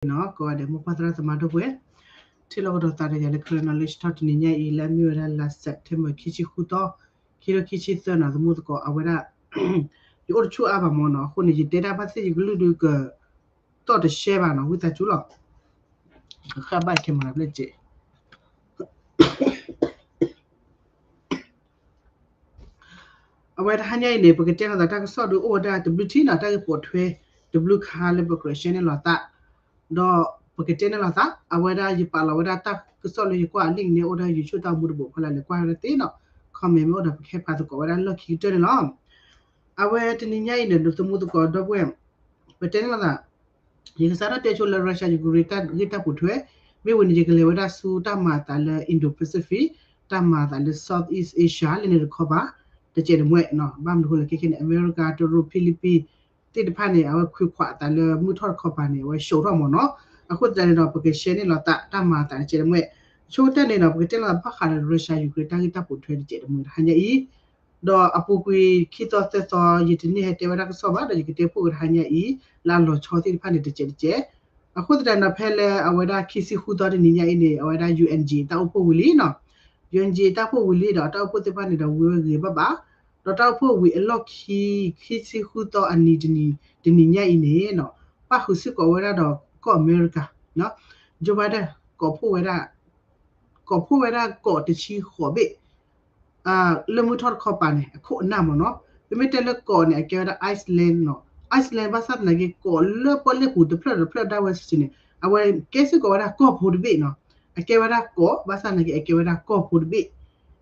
နီၤ ကိးဂၤဒဲး မိၢ်ပၢ်သရၣ်သမါဒီပုၢ်ဝဲၢ်, ထံၣ်လိာ်ကဒီးသးဒီးယၤလၢ Karen Knowledge Talk တနံၤညါအံၤ လၢအမ့ၢ်ဝဲဒၣ်လါ September ခံဆံဃုသီ, ခံကထိခံဆံသၢနီၤ သမူသကိး အဝဲဒၣ် ယအိၣ်တဆူၣ်အါဘၣ်မ့ၢ်နီၤ, အဃိန့ၣ် ယတဲဒၣ်ဘၣ်သ့ၣ်ယကလုၢ်ဒုးကတီၢ်တရှဲဘၣ်နီၤ, ဝံသးစူၤလီၤ. ဃၣ်ဘၣ် camera ဘျဲၣ်စဲး အဝဲတဟါညါအံၤန့ၣ် ပကတဲလိာ်သးတၢ်ကစီၣ်ဒုးအိၣ်ဝဲဒၣ်တဘျုးထံၣ်နီၤ, တၢ်ဂ့ၢ်ပိာ်ထွဲတဘျုးခါလၢပကြၢးရှဲန့ၢ်လိာ်သး, ဒီးပကတဲန့ၢ်လိာ်သး, အဝဲဒၣ်ယပာ်လီၤဝဲဒၣ်တၢ်ကစီၣ်လၢယကွၢ်အလံာ်န့ၣ် အိၣ်ဒၣ် YouTube တၢ်အိၣ်မူတဘိးဖီလာ်လဲၤကွၢ်ဝဲဒၣ်သ့နီၤ, comment မ့ၢ်အိၣ်ဒီးပကဟဲဖးသကိးဝဲဒၣ်လီၢ်ခံကတၢၢ်န့ၣ်လီၤ. အဝဲတနံၤညါအံၤန့ၣ် သမူသကိးဒီပုၢ်ဝဲၢ်, ပတဲန့ၢ်လိာ်သး ယကစးထီၣ်တဲဆိလၢ Russia Ukraine တၢ်ဂ့ၢ်တၢ်ပိာ်ထွဲ, မ့ၢ်ဝံၤန့ၣ် ယကလဲၤဝဲဒၣ်ဆူတၢ်မၤအသးလၢ Indo-Pacific, တၢ်မၤအသးလၢ Southeast Asia လၢန့ၣ်တခီပၤ, တစဲးတမှဲးနီၤ, ဘၣ်မနုၤအဃိလဲၣ် ခဲခဲန့ၣ် အမဲရကၤ, တရူး, ဖံလံးပံး သ့ၣ်တဖၣ်န့ၣ် အဝဲခွံခွးအသးလၢမုၢ်ထီၣ်တခီပၤန့ၣ် အဝဲၡိးထီၣ်မ့ၢ်နီၤ, အဃိသတးန့ၣ်ဒီး ပကရှဲန့ၢ်လိာ်သးတၢ်မၤအသးတစဲးတမှဲး, ဆိကတၢၢ်န့ၣ်ဒီး ပကတဲလိာ်သးဘၣ်ဃးဒီး Russia Ukraine တၢ်ဂ့ၢ်တၢ်ပိာ်ထွဲတစဲးတမှဲးတဟါညါအံၤ ဒီးအပူၤကွံာ်ခံသီသၢသီ ယတန့ၢ်ဟဲတဲဝဲဒၣ်ကစီၣ်ဘၣ်, ဒီးယကတဲဖှိၣ်က့ၤတဟါညါအံၤ လၢအလီၤဆီသ့ၣ်တဖၣ်န့ၣ် တစဲးတစဲး, အဃိသတးဒီး ဖဲလၢအဝဲဒၣ်ခံဆံဃုသီတနံၤညါအံၤန့ၣ် အဝဲဒၣ် UNGA တၢ်အိၣ်ဖှိၣ်ဝံၤလံနီၤ, UNGA တၢ်အိၣ်ဖှိၣ်ဝံၤလံဒီး တၢ်အိၣ်ဖှိၣ်သ့ၣ်တဖၣ်န့ၣ်ဒီး ဝံၤဝဲဂ့ၤဘၣ်ဘၣ်, ဒီးတၢ်အိၣ်ဖှိၣ်ဝံၤအလီၢ်ခံ ခံဆံဃုသီအနံၤတနံၤ တနံၤညါအံၤန့ၣ်နီၤ, ပၣ်ဃုာ်စ့ၢ်ကီးဝဲဒၣ်ဒီးကီၢ်အမဲရကၤ, Joe Biden ကိးဖှိၣ်ဝဲဒၣ် ကိးဖှိၣ်ဝဲဒၣ်ကီးတဆံဃိးဘ့ၣ် လၢမုၢ်ထီၣ်တခီပၤန့ၣ် အခိၣ်အနၢ်မ့ၢ်နီၤ, ပမ့ၢ်တဲလၢကီးန့ၣ် အကဲဝဲဒၣ် Iceland နီၤ, Iceland ဘၣ်ဆၣ်သနာ်က့ ကီးလၢပီၣ်လဲၣ်ပူၤတဖျၢၣ်တဖျၢၣ်ဒၣ်ဝဲစုာ်စုာ်န့ၣ် အဝဲကဲစ့ၢ်ကီးဝဲဒၣ်ကီၢ်ဖိတဘ့ၣ်နီၤ, အကဲဝဲဒၣ်ကီး ဘၣ်ဆၣ်သနာ်က့ အကဲဝဲဒၣ်ကီၢ်ဖိတဘ့ၣ်,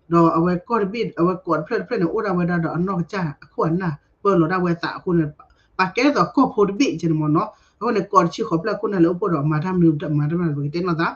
ဒီးအဝဲကီၢ်တဘ့ၣ် အဝဲကီးတဖျၢၣ်တဖျၢၣ်န့ၣ် အိၣ်ဒၣ်ဝဲဒၣ်ဒီးအနီၢ်ကစၢ်အခိၣ်အနၢ် ပၢလီၤဒၣ်ဝဲအသးအဃိန့ၣ် ပာ်ကဲသိးကီၢ်ဖိတဘ့ၣ်ကဲန့ၣ်မ့ၢ်နီၤ, အဃိန့ၣ် ကီးတဆံဃိးဖျၢၣ်အခိၣ်အနၢ်လၢအိၣ်ဖှိၣ်ဒီးမၤတၢ်မနုၤမၤတၢ်မနုၤပကတဲလိာ်သး,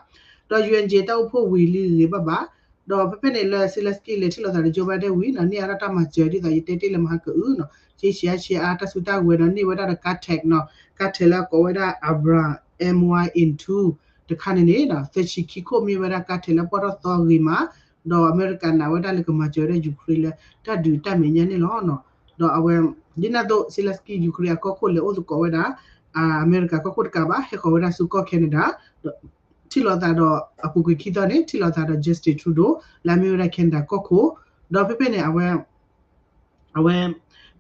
ဒီး UNGA တၢ်အိၣ်ဖှိၣ်ဝံၤလံဂ့ၤဘၣ်ဘၣ်, ဒီးဖဲဖဲန့ၣ်လၢ Zelensky လဲၤထံၣ်လိာ်သးဒီး Joe Biden ဝံၤနီၤ န့ၢ်အါထီၣ်တၢ်မၤစၢၤဒ်သိးယတဲတ့ၢ်လၢမဟါကအုနီၤ, ကဆံးအါဆံးအါတၢ်စုတၢ်ဝဲၤဒီးန့ၢ်ဝဲဒၣ်ဒီး ကါ tank နီၤ, ကါ tank လၢအကိးဝဲဒၣ် Abrams M one A two တခါန့ၣ်န့ၣ် သၢဆံခံခိၣ်မ့ၢ်ဝဲဒၣ်ကါ tank လၢပှၢ်ထီၣ်သီဂ့ၤမး, ဒီးအမဲရကၤနာ်ဝဲဒၣ်လၢကမၤစၢၤဝဲဒၣ် Ukraine လၢတၢ်ဒုးတၢ်မဲာ်ညါန့ၣ်လီၤ. ဒီးအဝဲ ဒ်န့ၣ်အသိး Zelensky Ukraine အကီၢ်ခိၣ်လဲၤအိၣ်သကိးဝဲဒၣ် အမဲရကၤကီၢ်ခိၣ်တကးဘၣ် ဟဲဃီၤဝဲဒၣ်ဆူကီၢ် Canada, ဒီးထံၣ်လိာ်သးဒီး အပူၤကွံာ်ခံသီန့ၣ် ထံၣ်လိာ်သးဒီး Justin Trudeau လၢအမ့ၢ်ဝဲဒၣ် Canada ကီၢ်ခိၣ်, ဒီးဖဲဖဲန့ၣ် အဝဲ အဝဲ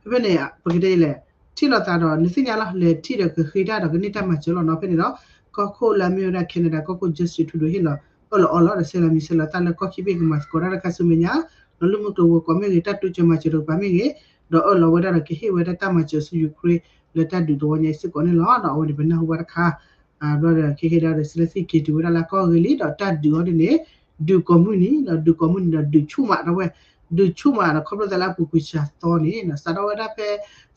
ဖဲဖဲန့ၣ် ပကတဲလဲၣ် ထံၣ်လိာ်သးဒီး နသ့ၣ်ညါလီၤ လဲၤထံၣ်ဒီးကဃ့တၢ်ဒီးကန့ၢ်တၢ်မၤစၢၤလီၤနီၤ. ဖဲန့ၣ်ဒီး ကီၢ်ခိၣ်လၢအမ့ၢ်ဝဲဒၣ် Canada ကီၢ်ခိၣ် Justin Trudeau ဟ့ၣ်လီၤအၢၣ်လီၤအီလီၤဒီး ဆဲးလီၤမံၤဆဲးလီၤသးလၢကီၢ်ခံဘ့ၣ်ကမၤသကိးတၢ်ဒီးခါဆူမဲာ်ညါ, ဒီးလၢမုၢ်ကျိၤဝဲၤကွာ်မ့ၢ်ဂ့ၤ တၢ်တိစၢၤမၤစၢၤတကပၤမ့ၢ်ဂ့ၤ, ဒီးအၢၣ်လီၤဝဲဒၣ်ဒီးကဟ့ၣ်ဝဲဒၣ်တၢ်မၤစၢၤဆူ Ukraine လၢတၢ်ဒုးသဝီညါအံၤစ့ၢ်ကီးန့ၣ်လီၤ. ဒီးအဝဲန့ၣ်ပနၢ်ဟူဘၣ်တခါ ဘျီဒီး ခဲကဲဒီး Zelensky က့ၤတုၤဝဲဒၣ်လၢကီၢ်ဂ့ၤလံ ဒီးတၢ်ဒုးအီၤဒ်န့ၣ် ဒုးကိးမုၢ်နံၤ ဒီးဒုးကိးမုၢ်နံၤဒီးဒုးဆူၣ်မးတဝဲ, ဒုးဆူၣ်မးဒီးခီဖျိသးလၢအပူၤကွံာ်စှၤသီန့ၣ် စးထီၣ်ဝဲဒၣ်ဖဲ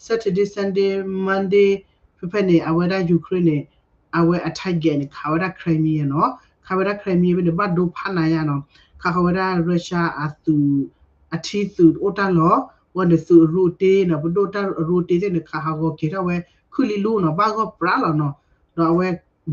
Saturday Sunday Monday ဖဲဖဲန့ၣ် အဝဲဒၣ် Ukraine န့ၣ် အဝဲအ target န့ၣ် ခးဝဲဒၣ် Crimea နီၤ, ခးဝဲဒၣ် Crimea ဖဲန့ၣ် ဘၣ်ဒိဖးနးယါနီၤ, ခးဃီၤဝဲဒၣ် Russia အသုး အထံသုးတအိၣ်တၢ်လီၢ်, ဝဲန့ၣ်သုးအရူအတ့နီၤ, ပဒိၣ်တၢ်အရူအတ့သ့ၣ်န့ၣ် ခးဟးဂီၤက့ၤထီၣ်ဝဲ ခုလံလူနီၤ, ဘၣ်ဂီၢ်ပြးလီၤနီၤ, ဒီးအဝဲ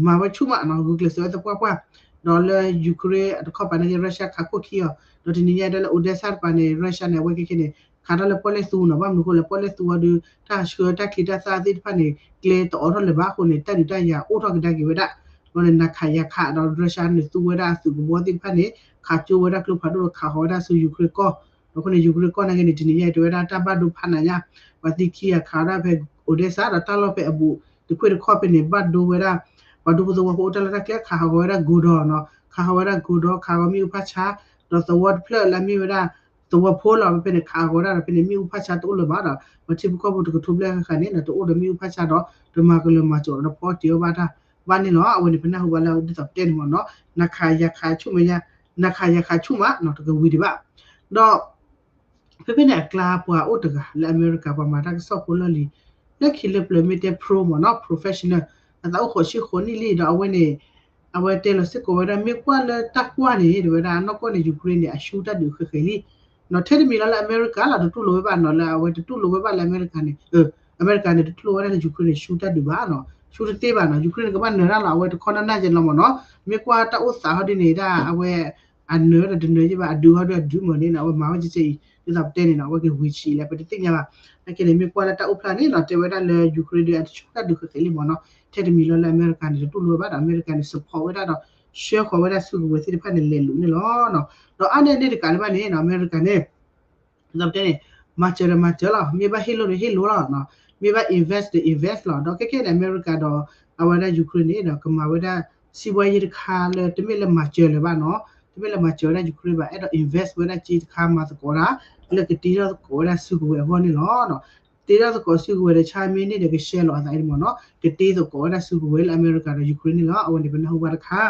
မၤဝဲဆူၣ်မးနီၤ, ဂုာ်ကျဲးစၢးဝဲသပှၢ်ပှၢ်, ဒီးလၢ Ukraine တခီပၤန့ၣ် Russia ခးခိၣ်ခံအီၤ, ဒီးတနံၤညါဒ်လၢ Odesa တပၤန့ၣ် Russia န့ၣ် အဝဲခဲခဲန့ၣ် ခးတၢ်လၢပီၣ်လဲၣ်သူနီၤ, ဘၣ်မနုၤအဃိလဲၣ် ပီၣ်လဲၣ်သူအီၤဒီး တၢ်ဆှၢတၢ်ချံတၢ်သၣ်သ့ၣ်တဖၣ်န့ၣ် ကျဲတအိးထီၣ်လၢၤဘၣ်အဃိန့ၣ် တၢ်ဒုးတၢ်ယၤအိၣ်ထီၣ်ကဒါက့ၤဝဲဒၣ်, ဒီးန့ၣ် နၤခးယၤခးဒီး Russia န့ၣ်သူဝဲဒၣ်အသုးကဘီသ့ၣ်တဖၣ်န့ၣ် ခးကၠိဝဲဒၣ်ကျိဖးဒိၣ်ဒီးခးဃီၤဝဲဒၣ်ဆူ Ukraine ကီၢ်, ဒီးအဃိန့ၣ် Ukraine ကီၢ်နာ်က့န့ၣ် တနံၤညါအံၤ တဲဝဲဒၣ်တၢ်ဘၣ်ဒိဖးနးညါ, ပှၤသံခံဂၤခးဝဲဒၣ်ဖဲ Odesa ဒီးတၢ်လီၢ်ဖဲအဘူး တခွ့ၣ်တခီၣ်ဖဲန့ၣ် ဘၣ်ဒိဝဲဒၣ် ပှၤဒူဖိသဝီဖိအိၣ်တၢ်လီၢ်တၢ်ကျဲ ခးဟးဂီၤဝဲဒၣ် godown နီၤ, ခးဟးဂီၤဝဲဒၣ် godown ခးဂီၤမ့ၣ်အူဖးဆါ, ဒီးသဝီတဖျၢၣ်လၢအမ့ၢ်ဝဲဒၣ် သဝီဖိလီၤ, ဖဲဖဲန့ၣ် ခးဟးဂီၤဝဲဒၣ်ဒီးဖဲန့ၣ် မ့ၣ်အူဖးဆါတအိၣ်လၢၤဘၣ်ဒီး ပှၤထံဖိကီၢ်ဖိတကထိဘျဲၣ်ဃၣ်ဃၣ်န့ၣ် တအိၣ်ဒီးမ့ၣ်အူဖးဆါဒီး တမၤကလၢၤမၤကၠီၤဒီး ဖီတ့ၢ်အီၣ်ဘၣ်တၢ်ဘၣ်န့ၣ်လီၤ. အဝဲန့ၣ် ပနၢ်ဟူဘၣ်လၢဒ်သိးပတဲန့ၣ်မ့ၢ်နီၤ, နခးယၤခးဆူၣ်မးယါ, နခးယၤခးဆူၣ်မးနီၤ တကဝံၤဒံးဘၣ်, ဒီး ဖဲဖဲန့ၣ်အကျါ ပှၤအိၣ်တဂၤလၢအမဲရကၤ ပှၤမၤတၢ်ကစီၣ်ဖိလီၢ်လံၤ လၢခံလၢပျၢၤမ့ၢ်တဲ pro မ့ၢ်နီၤ professional အသးအိၣ်ဃိးဆံဃိးနံၣ်လံဒီး အဝဲန့ၣ် အဝဲတဲလီၤစ့ၢ်ကီးဝဲဒၣ် မ့ၢ်ကွၢ်လၢတၢ်ကွၢ်န့ၣ် တဲဝဲဒၣ် နီၢ်ကီၢ်န့ၣ် Ukraine န့ၣ် အရှုံးတၢ်ဒုးဃဲးဃဲးလံ, ဒီးထဲတမံၤလီၤလၢအမဲရကၤလီၤ တတူၢ်လိာ်ဝဲဘၣ်နီၤ လၢအဝဲတတူၢ်လိာ်ဝဲဘၣ်လၢအမဲရကၤန့ၣ် အမဲရကၤန့ၣ် တတူၢ်လိာ်ဝဲဒၣ်လၢ Ukraine န့ၣ် ရှုံးတၢ်ဒုးဘၣ်နီၤ ရှုံးတသ့ဘၣ်နီၤ Ukraine န့ၣ် ကဘၣ်နၢၤတၢ်လီၤ အဝဲတခီနၢ်နၢ်ကဲလီၤမ့ၢ်နီၤ မ့ၢ်ကွၢ်တၢ်အိၣ်သးဟီဒ်န့ၣ်ဒၣ် အဝဲ အနၢၤဒီးတနၢၤယဲဘၣ် အဒုးဟီဒုးအဒုးမ့ၢ်န့ၣ်နီၤ အဝဲမၤဝဲကဲကဲအံၤ ဒ်သိးပတဲန့ၣ်နီၤ အဝဲက့ၤဝံၤဆံးလၢ ပတသ့ၣ်ညါဘၣ်. နာ်က့န့ၣ် မ့ၢ်ကွၢ်လၢတၢ်အိၣ်ဖျါန့ၣ်နီၤ တဲဝဲဒၣ်လၢ Ukraine ဒုးအတဆူၣ်တၢ်ဒုးဃဲးဃဲးလံမ့ၢ်နီၤ ထဲတမံၤလီၤလၢအမဲရကၤန့ၣ် တတူၢ်လိာ်ဝဲဘၣ်ဒီး အမဲရကၤန့ၣ် support ဝဲဒၣ်ဒီး ဆှၢဃီၤဝဲဒၣ်စုကဝဲၤသ့ၣ်တဖၣ်န့ၣ် လဲၤလူၤန့ၣ်လီၤ. ဒီးအါန့ၢ်န့ၣ်တကးလၢၤဘၣ်န့ၣ်နီၤ အမဲရကၤန့ၣ် ဒ်သိးပတဲန့ၣ် မၤစၢၤဒီးမၤစၢၤလီၤ မ့ၢ်ဘၣ်ဟ့ၣ်လိၣ်ဒီးဟ့ၣ်လိၣ်လီၤ မ့ၢ်ဘၣ် invest ဒီး invest လီၤ. ဒီးခဲကဲန့ၣ် အမဲရကၤဒီး အဝဲဒၣ် Ukraine န့ၣ်ဒီး ကမၤဝဲဒၣ် စံးဘှါယဲတခါလၢတမ့ၢ်လၢမၤစၢၤလၢၤဘၣ်နီၤ တမ့ၢ်လၢမၤစၢၤဝဲဒၣ် Ukraine ဘၣ် အဲၣ်ဒိး invest ဝဲဒၣ်က့တခါမၤသကိးတၢ် လၢကတ့ထီၣ်သကိးဝဲဒၣ်စုကဝဲၤအဂီၢ်န့ၣ်လီၤ. တ့ထီၣ်သကိးစုကဝဲၤဒီးဆါမ့ၢ်န့ၣ်ဒီးကရှဲလီၤအသးအံၤမ့ၢ်နီၤ ကတ့သကိးဝဲဒၣ်စုကဝဲၤလၢအမဲရကၤဒီး Ukraine န့ၣ်လီၤ. အဝဲန့ၣ်ပနၢ်ဟူဘၣ်တခါ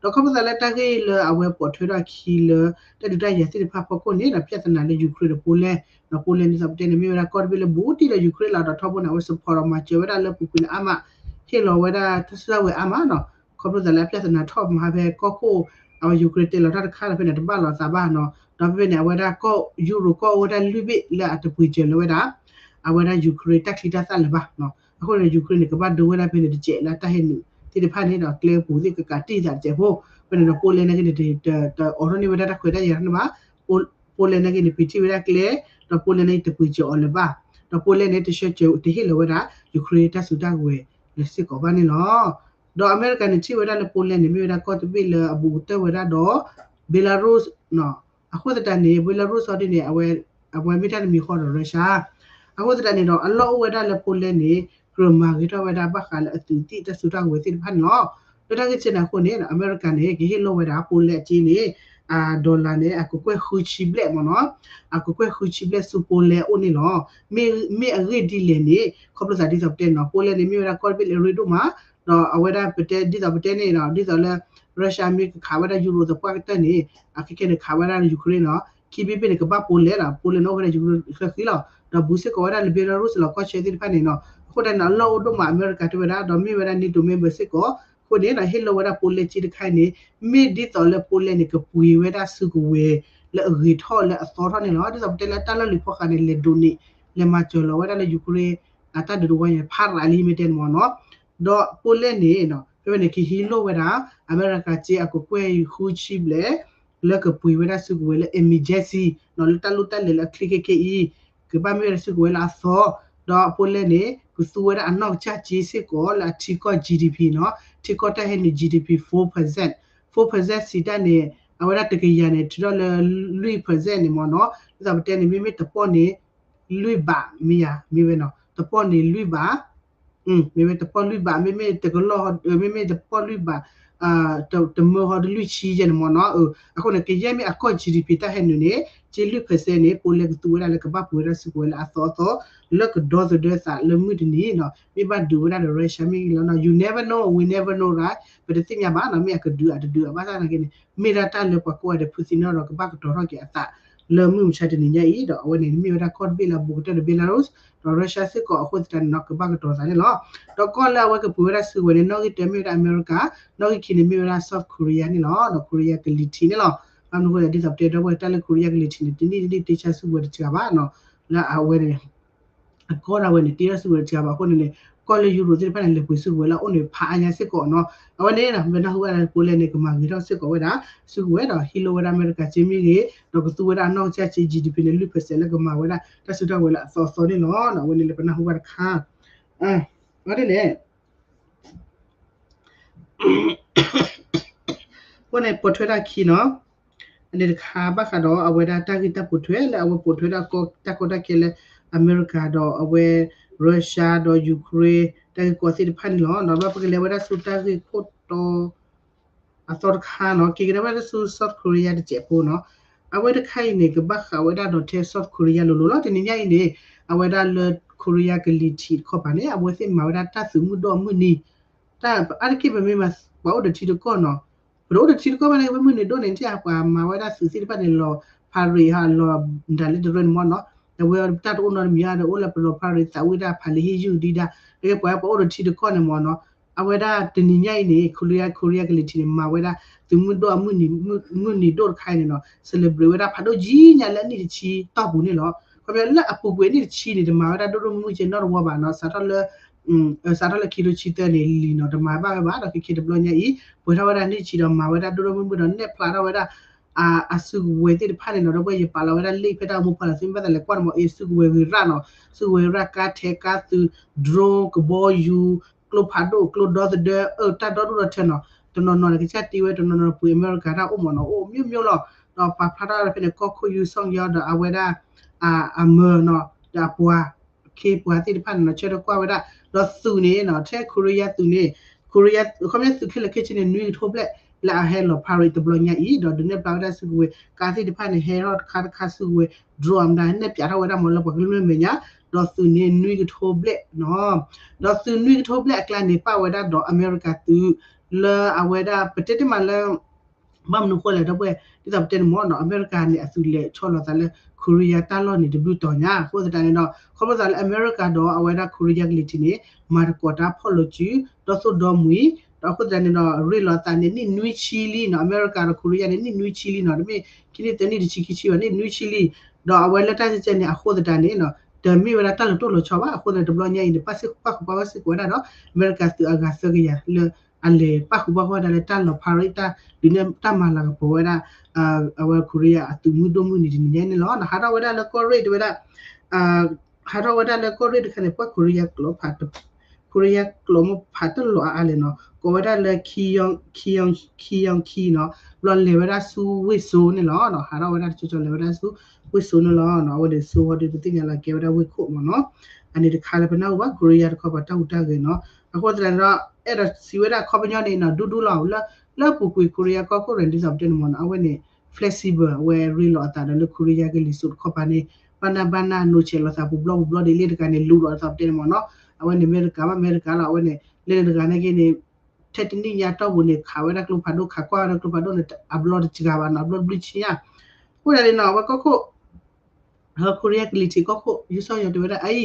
ဒီးခီဖျိသးလၢတၢ်ဂ့ၢ်လၢအဝဲပိာ်ထွဲထီၣ်အခံလၢ တၢ်ဒုးတၢ်ယၤသ့ၣ်တဖၣ်ဖီခိၣ်န့ၣ်ဒီး ပြဿနာလၢ Ukraine ဒီး Poland နီၤ Poland ဒ်သိးပတဲန့ၣ် မ့ၢ်ဝဲဒၣ်ကီၢ်တဘ့ၣ်လၢဘူးတံၢ်ဒီး Ukraine လီၤ. ဒီးထီဘိန့ၣ် အဝဲ support ဒီးမၤစၢၤဝဲဒၣ်လၢပူၤကွံာ်န့ၣ်အါမး ဟ့ၣ်လီၤဝဲဒၣ်တၢ်စုတၢ်ဝဲၤအါမးနီၤ ခီဖျိသးလၢအပြဿနာထီၣ်မၤဖဲကီၢ်ခိၣ် အဝဲ Ukraine တဲလီၤတၢ်တခါဒီးဖဲန့ၣ် တဘၣ်လီၤသးဘၣ်နီၤ ဒီးဖဲဖဲန့ၣ် အဝဲဒၣ်ကီၢ် Europe ကီၢ်အိၣ်ဝဲဒၣ်လွံၢ်ဘ့ၣ်လၢအတပှ့ၤစၢၤလၢၤဝဲဒၣ် အဝဲဒၣ် Ukraine တၢ်ချံတၢ်သၣ်လၢၤဘၣ်နီၤ အဃိန့ၣ် Ukraine န့ၣ် ကဘၣ်ဒိဝဲဒၣ်ဖဲန့ၣ်တစဲးလၢအတၢ်ဟဲနုာ်သ့ၣ်တဖၣ်န့ၣ်ဒီး ကျဲပူၤသ့ၣ်ကကးတံၢ်သးတစဲးဖိ ဖဲန့ၣ်ဒီး Poland နာ်က့န့ၣ် တအိးထီၣ်န့ၢ်ဝဲဒၣ်တၢ်ခွဲးတၢ်ယာ်န့ၣ်ဘၣ် Poland နာ်က့န့ၣ် ပံးထံၣ်ဝဲဒၣ်ကျဲ ဒီး Poland နာ်က့ တပှ့ၤစၢၤအီၤလၢၤဘၣ် ဒီး Poland န့ၣ် တဆှၢစၢၤတဟ့ၣ်လီၤဝဲဒၣ် Ukraine တၢ်စုတၢ်ဝဲၤလၢၤစ့ၢ်ကီးဘၣ်န့ၣ်လီၤ. ဒီးအမဲရကၤန့ၣ် ထံၣ်ဝဲဒၣ်လၢ Poland န့ၣ် မ့ၢ်ဝဲဒၣ်ကီၢ်တဘ့ၣ်လၢအဘူးကတၢၢ်ဝဲဒၣ်ဒီး Belarus နီၤ အဃိသတးန့ၣ် Belarus အီၤဒ်န့ၣ် အဝဲမ့ၢ်တၢ်တမံၤဃီဒီး Russia အဃိသတးန့ၣ်ဒီး အလီၢ်အိၣ်ဝဲဒၣ်လၢ Poland န့ၣ် ကြၢးမၤဂ့ၤထီၣ်ဝဲဒၣ်ဘၣ်ဃးလၢအသုးသ့ၣ်တၢ်စုတၢ်ဝဲၤသ့ၣ်တဖၣ်န့ၣ်လီၤ. လၢတၢ်ဂ့ၢ်ကဲန့ၣ်အဃိန့ၣ် အမဲရကၤန့ၣ် ကဟ့ၣ်လီၤဝဲဒၣ် Poland အက့န့ၣ် အ dollar န့ၣ် အကကွဲၢ်ဃုဆံဘျဲၣ်မ့ၢ်နီၤ အကကွဲၢ်ဃုဆံဘျဲၣ်ဆူ Poland အအိၣ်န့ၣ်လီၤ. မ့ၢ်အဂ့ၢ်ဒ်လဲၣ်န့ၣ် ခီဖျိသးဒ်သိးပတဲန့ၣ်နီၤ Poland န့ၣ် မ့ၢ်ဝဲဒၣ်ကီၢ်တဘ့ၣ်လၢအရ့ဒိၣ်မး ဒီးအဝဲဒၣ်ပတဲဒ်သိးပတဲန့ၣ်ဒီး ဒ်သိးလၢ Russia မ့ၢ်ကခးဝဲဒၣ် Euro သပှၢ်ကတၢၢ်န့ၣ် အခဲကဲန့ၣ် ခးဝဲဒၣ် Ukraine နီၤ ခံဘ့ၣ်ဘ့ၣ်န့ၣ် ကဘၣ် Poland လီၤ Poland န့ၣ် အိၣ်ဝဲဒၣ် Ukraine ချၢဃံလီၤ ဒီးဘူးစ့ၢ်ကီးဝဲဒၣ်လၢ Belarus လီၤ ကီၢ်ဆၢသ့ၣ်တဖၣ်န့ၣ်နီၤ အဃိဒၣ်န့ၣ် အလီၢ်အိၣ်ဒိၣ်မး အမဲရကၤတဲဝဲဒၣ် ဒီးမ့ၢ်ဝဲဒၣ် NATO member စ့ၢ်ကီး အဃိန့ၣ်ဒီး ဟ့ၣ်လီၤဝဲဒၣ် Poland က့တခါအံၤန့ၣ် မ့ၢ်ဒ်သိးလၢ Poland န့ၣ် ကပှ့ၤဝဲဒၣ်စုကဝဲၤလၢအဂ့ၤထီၣ်လၢအသီထီၣ်န့ၣ်လီၤ. ဒ်သိးပတဲလၢတၢ်လီၢ်လံၤဖီဃးန့ၣ် လဲၤဒိးန့ၢ် လဲၤမၤစၢၤလီၤဝဲဒၣ်လၢ Ukraine အတၢ်ဒုးတဝီညါ ဖးရးလံမ့ၢ်တဲန့ၣ်မ့ၢ်နီၤ ဒီး Poland န့ၣ် ဖဲဖဲန့ၣ် ကဟ့ၣ်လီၤဝဲဒၣ် အမဲရကၤက့အကကွဲၢ်ဃုဆံဘျဲၣ် လၢကပှ့ၤဝဲဒၣ်စုကဝဲၤလၢ emergency နီၤ လၢတၢ်လိၣ်တၢ်လဲၤလၢအချ့ခဲခဲအံၤ ကဘၣ်မ့ၢ်ဝဲဒၣ်စုကဝဲၤလၢအသီ ဒီး Poland န့ၣ် ကသူဝဲဒၣ်အနီၢ်ကစၢ်က့စ့ၢ်ကီး လၢအထံကီၢ် GDP နီၤ ထံကီၢ်တၢ်ဟဲနုာ် GDP four percent four percent စံးတၢ်န့ၣ် အဝဲဒၣ်တကယၤန့ၣ် ထုးထီၣ်လၢလွံၢ် percent န့ၣ်မ့ၢ်နီၤ ဒ်သိးပတဲန့ၣ် မ့မ့ၢ်တပီၢ်န့ၣ် လွံၢ်ဘး မ့ၢ်ယၤ မ့ၢ်ဝဲနီၤ တပီၢ်န့ၣ်လွံၢ်ဘး မ့မ့ၢ်တပီၢ်လွံၢ်ဘး မ့မ့ၢ်တကလီၢ် မ့မ့ၢ်တပီၢ်လွံၢ်ဘး တမၢဟီတလွံၢ်ဆံယဲၢ်န့ၣ်မ့ၢ်နီၤ အဃိန့ၣ် ကယဲၢ်မ့ၢ်အကီၢ် GDP တၢ်ဟဲနုာ်န့ၣ် က့လွံၢ် percent န့ၣ် Poland ကသူဝဲဒၣ်လၢကဘၣ်ပှ့ၤဝဲဒၣ်စုကဝဲၤလၢအသီအသီ လၢကဒီသဒၢသးလၢမုၢ်တနံၤနီၤ မ့ၢ်ဘၣ်ဒုးဝဲဒၣ်ဒီး Russia မ့ၢ်ဂ့ၤလီၤ you never know, we never know, right ပတသ့ၣ်ညါဘၣ်နီၤ မ့ၢ်အကဒုးအတဒုးအဘၣ်ဆၣ်သနာ်က့န့ၣ် မ့ၢ်ဒၣ်တၢ်လၢပှၤကိးဂၤဒဲး Putin နီၤဒီးကဘၣ်ကတီၤထီၣ်က့ၤအသး လၢမုၢ်မဆါတနံၤညါအံၤ ဒီးအဝဲန့ၣ်မ့ၢ်ဝဲဒၣ်ကီၢ်တဘ့ၣ်လၢအဘူးကတၢၢ်ဒီး Belarus ဒီး Russia စ့ၢ်ကီးအဃိသတးန့ၣ်နီၤ ကဘၣ်ကတီၤသးန့ၣ်လီၤ. ဒီးကီၢ်လၢအဝဲကပှ့ၤဝဲဒၣ်စုကဝဲၤန့ၣ် နီၣ်ဂံၢ်တၢမ့ၢ်ဝဲဒၣ်အမဲရကၤ နီၣ်ဂံၢ်ခံန့ၣ်မ့ၢ်ဝဲဒၣ် South Korea န့ၣ်လီၤ ဒီး Korea ကလံၤထံးန့ၣ်လီၤ. ဘၣ်မနုၤအဃိလဲၣ် ဒ်သိးပတဲဒီပုၢ်ဝဲၢ် တၢ်လၢ Korea ကလံၤထံးန့ၣ် တနံၣ်တနံၣ်တ့ဆါစုကဝဲၤတစှၤဘၣ်နီၤ လၢအဝဲန့ၣ် အကီၢ်ဒၣ်ဝဲန့ၣ် တ့ထီၣ်စုကဝဲၤတစှၤဘၣ်အဃိန့ၣ်န့ၣ် ကီၢ်လၢ Europe သ့ၣ်တဖၣ်န့ၣ်လဲၤပှ့ၤစုကဝဲၤလၢအအိၣ်န့ၣ် ဖးအါညါစ့ၢ်ကီးနီၤ အဝဲန့ၣ် ပနၢ်ဟူဘၣ်လၢ Poland န့ၣ် ကမၤဂ့ၤထီၣ်စ့ၢ်ကီးဝဲဒၣ် စုကဝဲၤဒီးဟ့ၣ်လီၤဝဲဒၣ်အမဲရကၤက့မ့ၢ်ဂ့ၤ ဒီးကသူဝဲဒၣ်အနီၢ်ကစၢ်က့ GDP န့ၣ် လွံၢ် percent လၢကမၤဝဲဒၣ်တၢ်စုတၢ်ဝဲၤလၢအသီအသီန့ၣ်လီၤ. အဝဲန့ၣ်လၢပနၢ်ဟူဘၣ်တခါ အဝဲန့ၣ်န့ၣ် အဃိန့ၣ် ပိာ်ထွဲတၢ်ခံနီၤ အန့ၣ်တခါဘၣ်ဃးဒီးအဝဲဒၣ်တၢ်ဂ့ၢ်တၢ်ပိာ်ထွဲလၢအဝဲပိာ်ထွဲဒၣ်တၢ်ကီတၢ်ခဲလၢအမဲရကၤဒီးအဝဲ Russia ဒီး Ukraine တၢ်ဂ့ၢ်ကီသ့ၣ်တဖၣ်န့ၣ်လီၤ. ဒီးဘၣ်ပကလဲၤဝဲဒၣ်ဆူတၢ်ဂ့ၢ်ခိၣ်တီ အသီတခါနီၤ က့ၤကဒါဝဲဒၣ်ဆူ South Korea တစဲးဖိနီၤ အဝဲတခါအံၤန့ၣ် ကဘၣ်ဃးဝဲဒၣ်ဒီးထဲ South Korea လိၤလိၤလီၤ. တနံၤညါအံၤန့ၣ် အဝဲဒၣ်လၢ Korea ကလံၤထံးတခီပၤန့ၣ် အဝဲသ့ၣ်မၤဝဲဒၣ်တၢ်သုးမုၢ်ဒိၣ်အမုၢ်နံၤ တၢ်အါတက့ၢ်ပမ့ၢ်ပှၤအိၣ်ဒီးထံတကီၢ်နီၤ ပတအိၣ်ဒီးထံတကီၢ်ဘၣ်န့ၣ် ပမုၢ်နံၤဒိၣ်န့ၣ် ထံၣ်ပှၤမၤဝဲဒၣ်သုးသ့ၣ်တဖၣ်န့ၣ် လီၤဖးရံးဟးလီၤဒၣ်လၢတရၢန့ၣ်မ့ၢ်နီၤ အဝဲတၢ်တအိၣ်နီတမံၤဒီး အိၣ်လၢပလီၤဖးရံးသးဝံၣ်ဒၣ်ဖးလံာ်ဟ့ၣ်ယုၢ်ဒံးဒၣ် တကဲပှၤပှၤအိၣ်ဒီးထံတကီၢ်န့ၣ်မ့ၢ်နီၤ အဝဲဒၣ်တနံၤညါအံၤန့ၣ် Korea Korea ကလံၤထံးန့ၣ် မၤဝဲဒၣ်သုးမုၢ်ဒိၣ်အမုၢ်နံၤ မုၢ်နံၤဒိၣ်တခါအံၤန့ၣ်နီၤ celebrate ဝဲဒၣ်ဖးဒိၣ်ကံညါလၢအနံၣ်တဆံတီၢ်ပူၤန့ၣ်လီၤ. ခီဖျိလၢအပူၤကွံာ်အနံၣ်တဆံန့ၣ် တမၤဝဲဒၣ်ဒိၣ်ဒိၣ်မုၢ်မုၢ်ကဲနီတဝီဘၣ်နီၤ စးထီၣ်လၢ စးထီၣ်လၢခံထိဆံသၢန့ၣ် လံာ်နီၤ တမၤဘၣ်ဝဲဘၣ်ဒီး ခဲခဲတဘျီညါအံၤ ပှဲၤထီၣ်ဝဲဒၣ်နံၣ်တဆံဒီးမၤဝဲဒၣ်ဒိၣ်ဒိၣ်မုၢ်မုၢ်ဒီးနဲၣ်ဖျါထီၣ်ဝဲဒၣ် အစုကဝဲၤသ့ၣ်တဖၣ်န့ၣ်နီၤ ဒီပုၢ်ဝဲၢ် ယပာ်လီၤဝဲဒၣ်လံာ်ဖဲတၢ်အိၣ်မူဖီလာ်သုမ့ၢ်ဘၣ်သးလဲၤကွၢ်န့ၣ်မ့ၢ် အစုကဝဲၤဂ့ၤရၣ်နီၤ စုကဝဲၤဂ့ၤရၣ် ကါထဲကါသုး drone ကဘီယူၤ ကျိဖးဒိၣ်ကျိဒီသဒၢ အၢ တၢ်ဒီဒိၣ်ဒီထၢနီၤ တနီၤနီၤန့ၣ် ကစၢ်တ့ဝဲ တနီၤနီၤပှ့ၤအမဲရကၤတၢ်အိၣ်မ့ၢ်နီၤ အိၣ်မျိုးမျိုးလီၤ ဒီးပာ်ဖျါထီၣ်ဝဲဒၣ်ဖဲန့ၣ် ကီၢ်ခိၣ်ယူၢ်စီၣ်ယီၤဒီးအဝဲဒၣ် အမၢနီၤ ဒီးအပှၤ ခ့ပှၤသ့ၣ်တဖၣ်န့ၣ်နီၤ ဆၢထၢၣ်ကွၢ်ဝဲဒၣ် ဒီးသုးန့ၣ်နီၤ ထဲ Korea သုးန့ၣ် Korea ခီပညီသုးခဲလၢာ်ခဲဆ့န့ၣ် နွံကထိဘျဲၣ် လၢအဟဲလီၤ parade တဘျီညါအံၤ ဒီးဒုးနဲၣ်ပျးဝဲဒၣ်စုကဝဲၤ ကါသ့ၣ်တဖၣ်န့ၣ် ဟဲထီၣ်တခါတခါစုကဝဲၤ drone အမတၤ နဲၣ်ပျးထီၣ်ဝဲဒၣ်မ့ၢ်လၢပှၤကလုာ်မဲာ်ညါ ဒီးသုးန့ၣ်နွံကထိဘျဲၣ်နီၤ ဒီးသုးနွံကထိဘျဲၣ်အကျါန့ၣ် ပာ်ဝဲဒၣ်ဒီးအမဲရကၤသုး လၢအဝဲဒၣ် ပတဲတ့ၢ်မးလၢ ဘၣ်မနုၤဃိလဲၣ် ဒီပုၢ်ဝဲၢ် ဒ်သိးပတဲန့ၣ်မ့ၢ်နီၤ အမဲရကၤန့ၣ် အသုးလဲၤဆီလီၤသးလၢ Korea တၢ်လီၢ်န့ၣ် တဘျုးတီၤညါ အဃိသတးန့ၣ်ဒီး ခီဖျိသးလၢအမဲရကၤဒီးအဝဲဒၣ် Korea ကလံၤထံးန့ၣ် မၤသကိးတၢ်ဖီၣ်လိာ်စု ဒီသိၣ်ဒီမှံၤ ဒီးအဃိသတးန့ၣ်ဒီး ရ့လိာ်သးန့ၣ် နံၣ်နွံဆံလံနီၤ အမဲရကၤဒီး Korea န့ၣ် နံၣ်နွံဆံလံနီၤ တမ့ၢ်ခံနံၣ်သၢနံၣ်တဆံခံဆံဘၣ် နံၣ်နွံဆံလံ ဒီးအဝဲလၢတၢ်စဲကဲန့ၣ် အဃိသတးန့ၣ်နီၤ တမ့ၢ်ဝဲဒၣ်တၢ်လီၤတိၢ်လီၤဆီဘၣ် အဃိသတးန့ၣ် တဘျီညါအံၤန့ၣ် ပၣ်ဃုာ်ပၣ်ဃုာ်ပှၤဝဲစ့ၢ်ကီးဝဲဒၣ်ဒီး အမဲရကၤသုးအဂၤသၢကယၤလၢ အလဲၤပၣ်ဃုာ်ပှၤဝဲဒၣ်လၢတၢ်လီၤ parade တၢ်ဒုးနဲၣ်တၢ်မၤလၤကပီၤဝဲဒၣ် အဝဲ Korea အသုးမုၢ်ဒိၣ်မုၢ်နံၤတနံၤညါန့ၣ်လီၤ. ဟးထီၣ်ဝဲဒၣ်လၢကီၢ်ရ့ၣ်တဝဲဒၣ် ဟးထီၣ်ဝဲဒၣ်လၢကီၢ်ရ့ၣ်တခါန့ၣ် ပှၤ Korea ကျိာ်ဖး Korea ကျိာ်မ့ၢ်ဖးတလီၤအါအါလဲၣ်နီၤ ကိးဝဲဒၣ်လၢ Key Yong Key Yong Key Yong Key နီၤ ဘျီလဲၤဝဲဒၣ်ဆူဝ့ၢ်စိန့ၣ်လီၤ. ဟးထီၣ်ဝဲဒၣ်တကၠီကၠီလဲၤဝဲဒၣ်ဆူဝ့ၢ်စိန့ၣ်လီၤ. အဝဲန့ၣ်စိဝဲဒၣ်ပသ့ၣ်ညါလၢကဲဝဲဒၣ်ဝ့ၢ်ခိၣ်မ့ၢ်နီၤ အန့ၣ်တခါလၢပနၢ်ဟူဘၣ် Korea တခီပၤတၢ်ဟူးတၢ်ဂဲၤနီၤ အဃိသတးန့ၣ်ဒီး အဲၣ်ဒိးစံးဝဲဒၣ်ခီပညီန့ၣ်နီၤ ဒူဒူလီၤ လၢပူၤကွံာ် Korea ကီၢ်ခိၣ်ရၤ ဒ်သိးပတဲန့ၣ်မ့ၢ်နီၤ အဝဲန့ၣ် flexible အဝဲရ့လိာ်အသးဒီးလၢ Korea ကလံၤစိးတခီပၤန့ၣ် ဘၣ်နၢ်ဘၣ်နၢ် နီၢ်ဆဲးလိာ်သးပူၤဘျီပူၤဘျီဒ်လဲၣ်တဂၤန့ၣ် လူၤလိာ်အသးပတဲန့ၣ်မ့ၢ်နီၤ အဝဲန့ၣ် အမဲရကၤဘၣ် အမဲရကၤလီၤ အဝဲန့ၣ် လဲၤန့ၣ်တဂၤန့ၣ်က့န့ၣ် ထဲတနံၣ်ညါတီၢ်ပူၤန့ၣ် ခးဝဲဒၣ်ကျိဖးဒိၣ် ခးကွၢ်ဝဲဒၣ်ကျိဖးဒိၣ်န့ၣ် အဘျီတစှၤဘၣ်နီၤ အဘျီတဘျုးဆံညါ အဃိဒၣ်န့ၣ်နီၤ အဝဲကီၢ်ခိၣ် Korea ကလံၤထံးကီၢ်ခိၣ် ယူၢ်စီၣ်ယီၤတဲဝဲဒၣ်အအံၤ နီ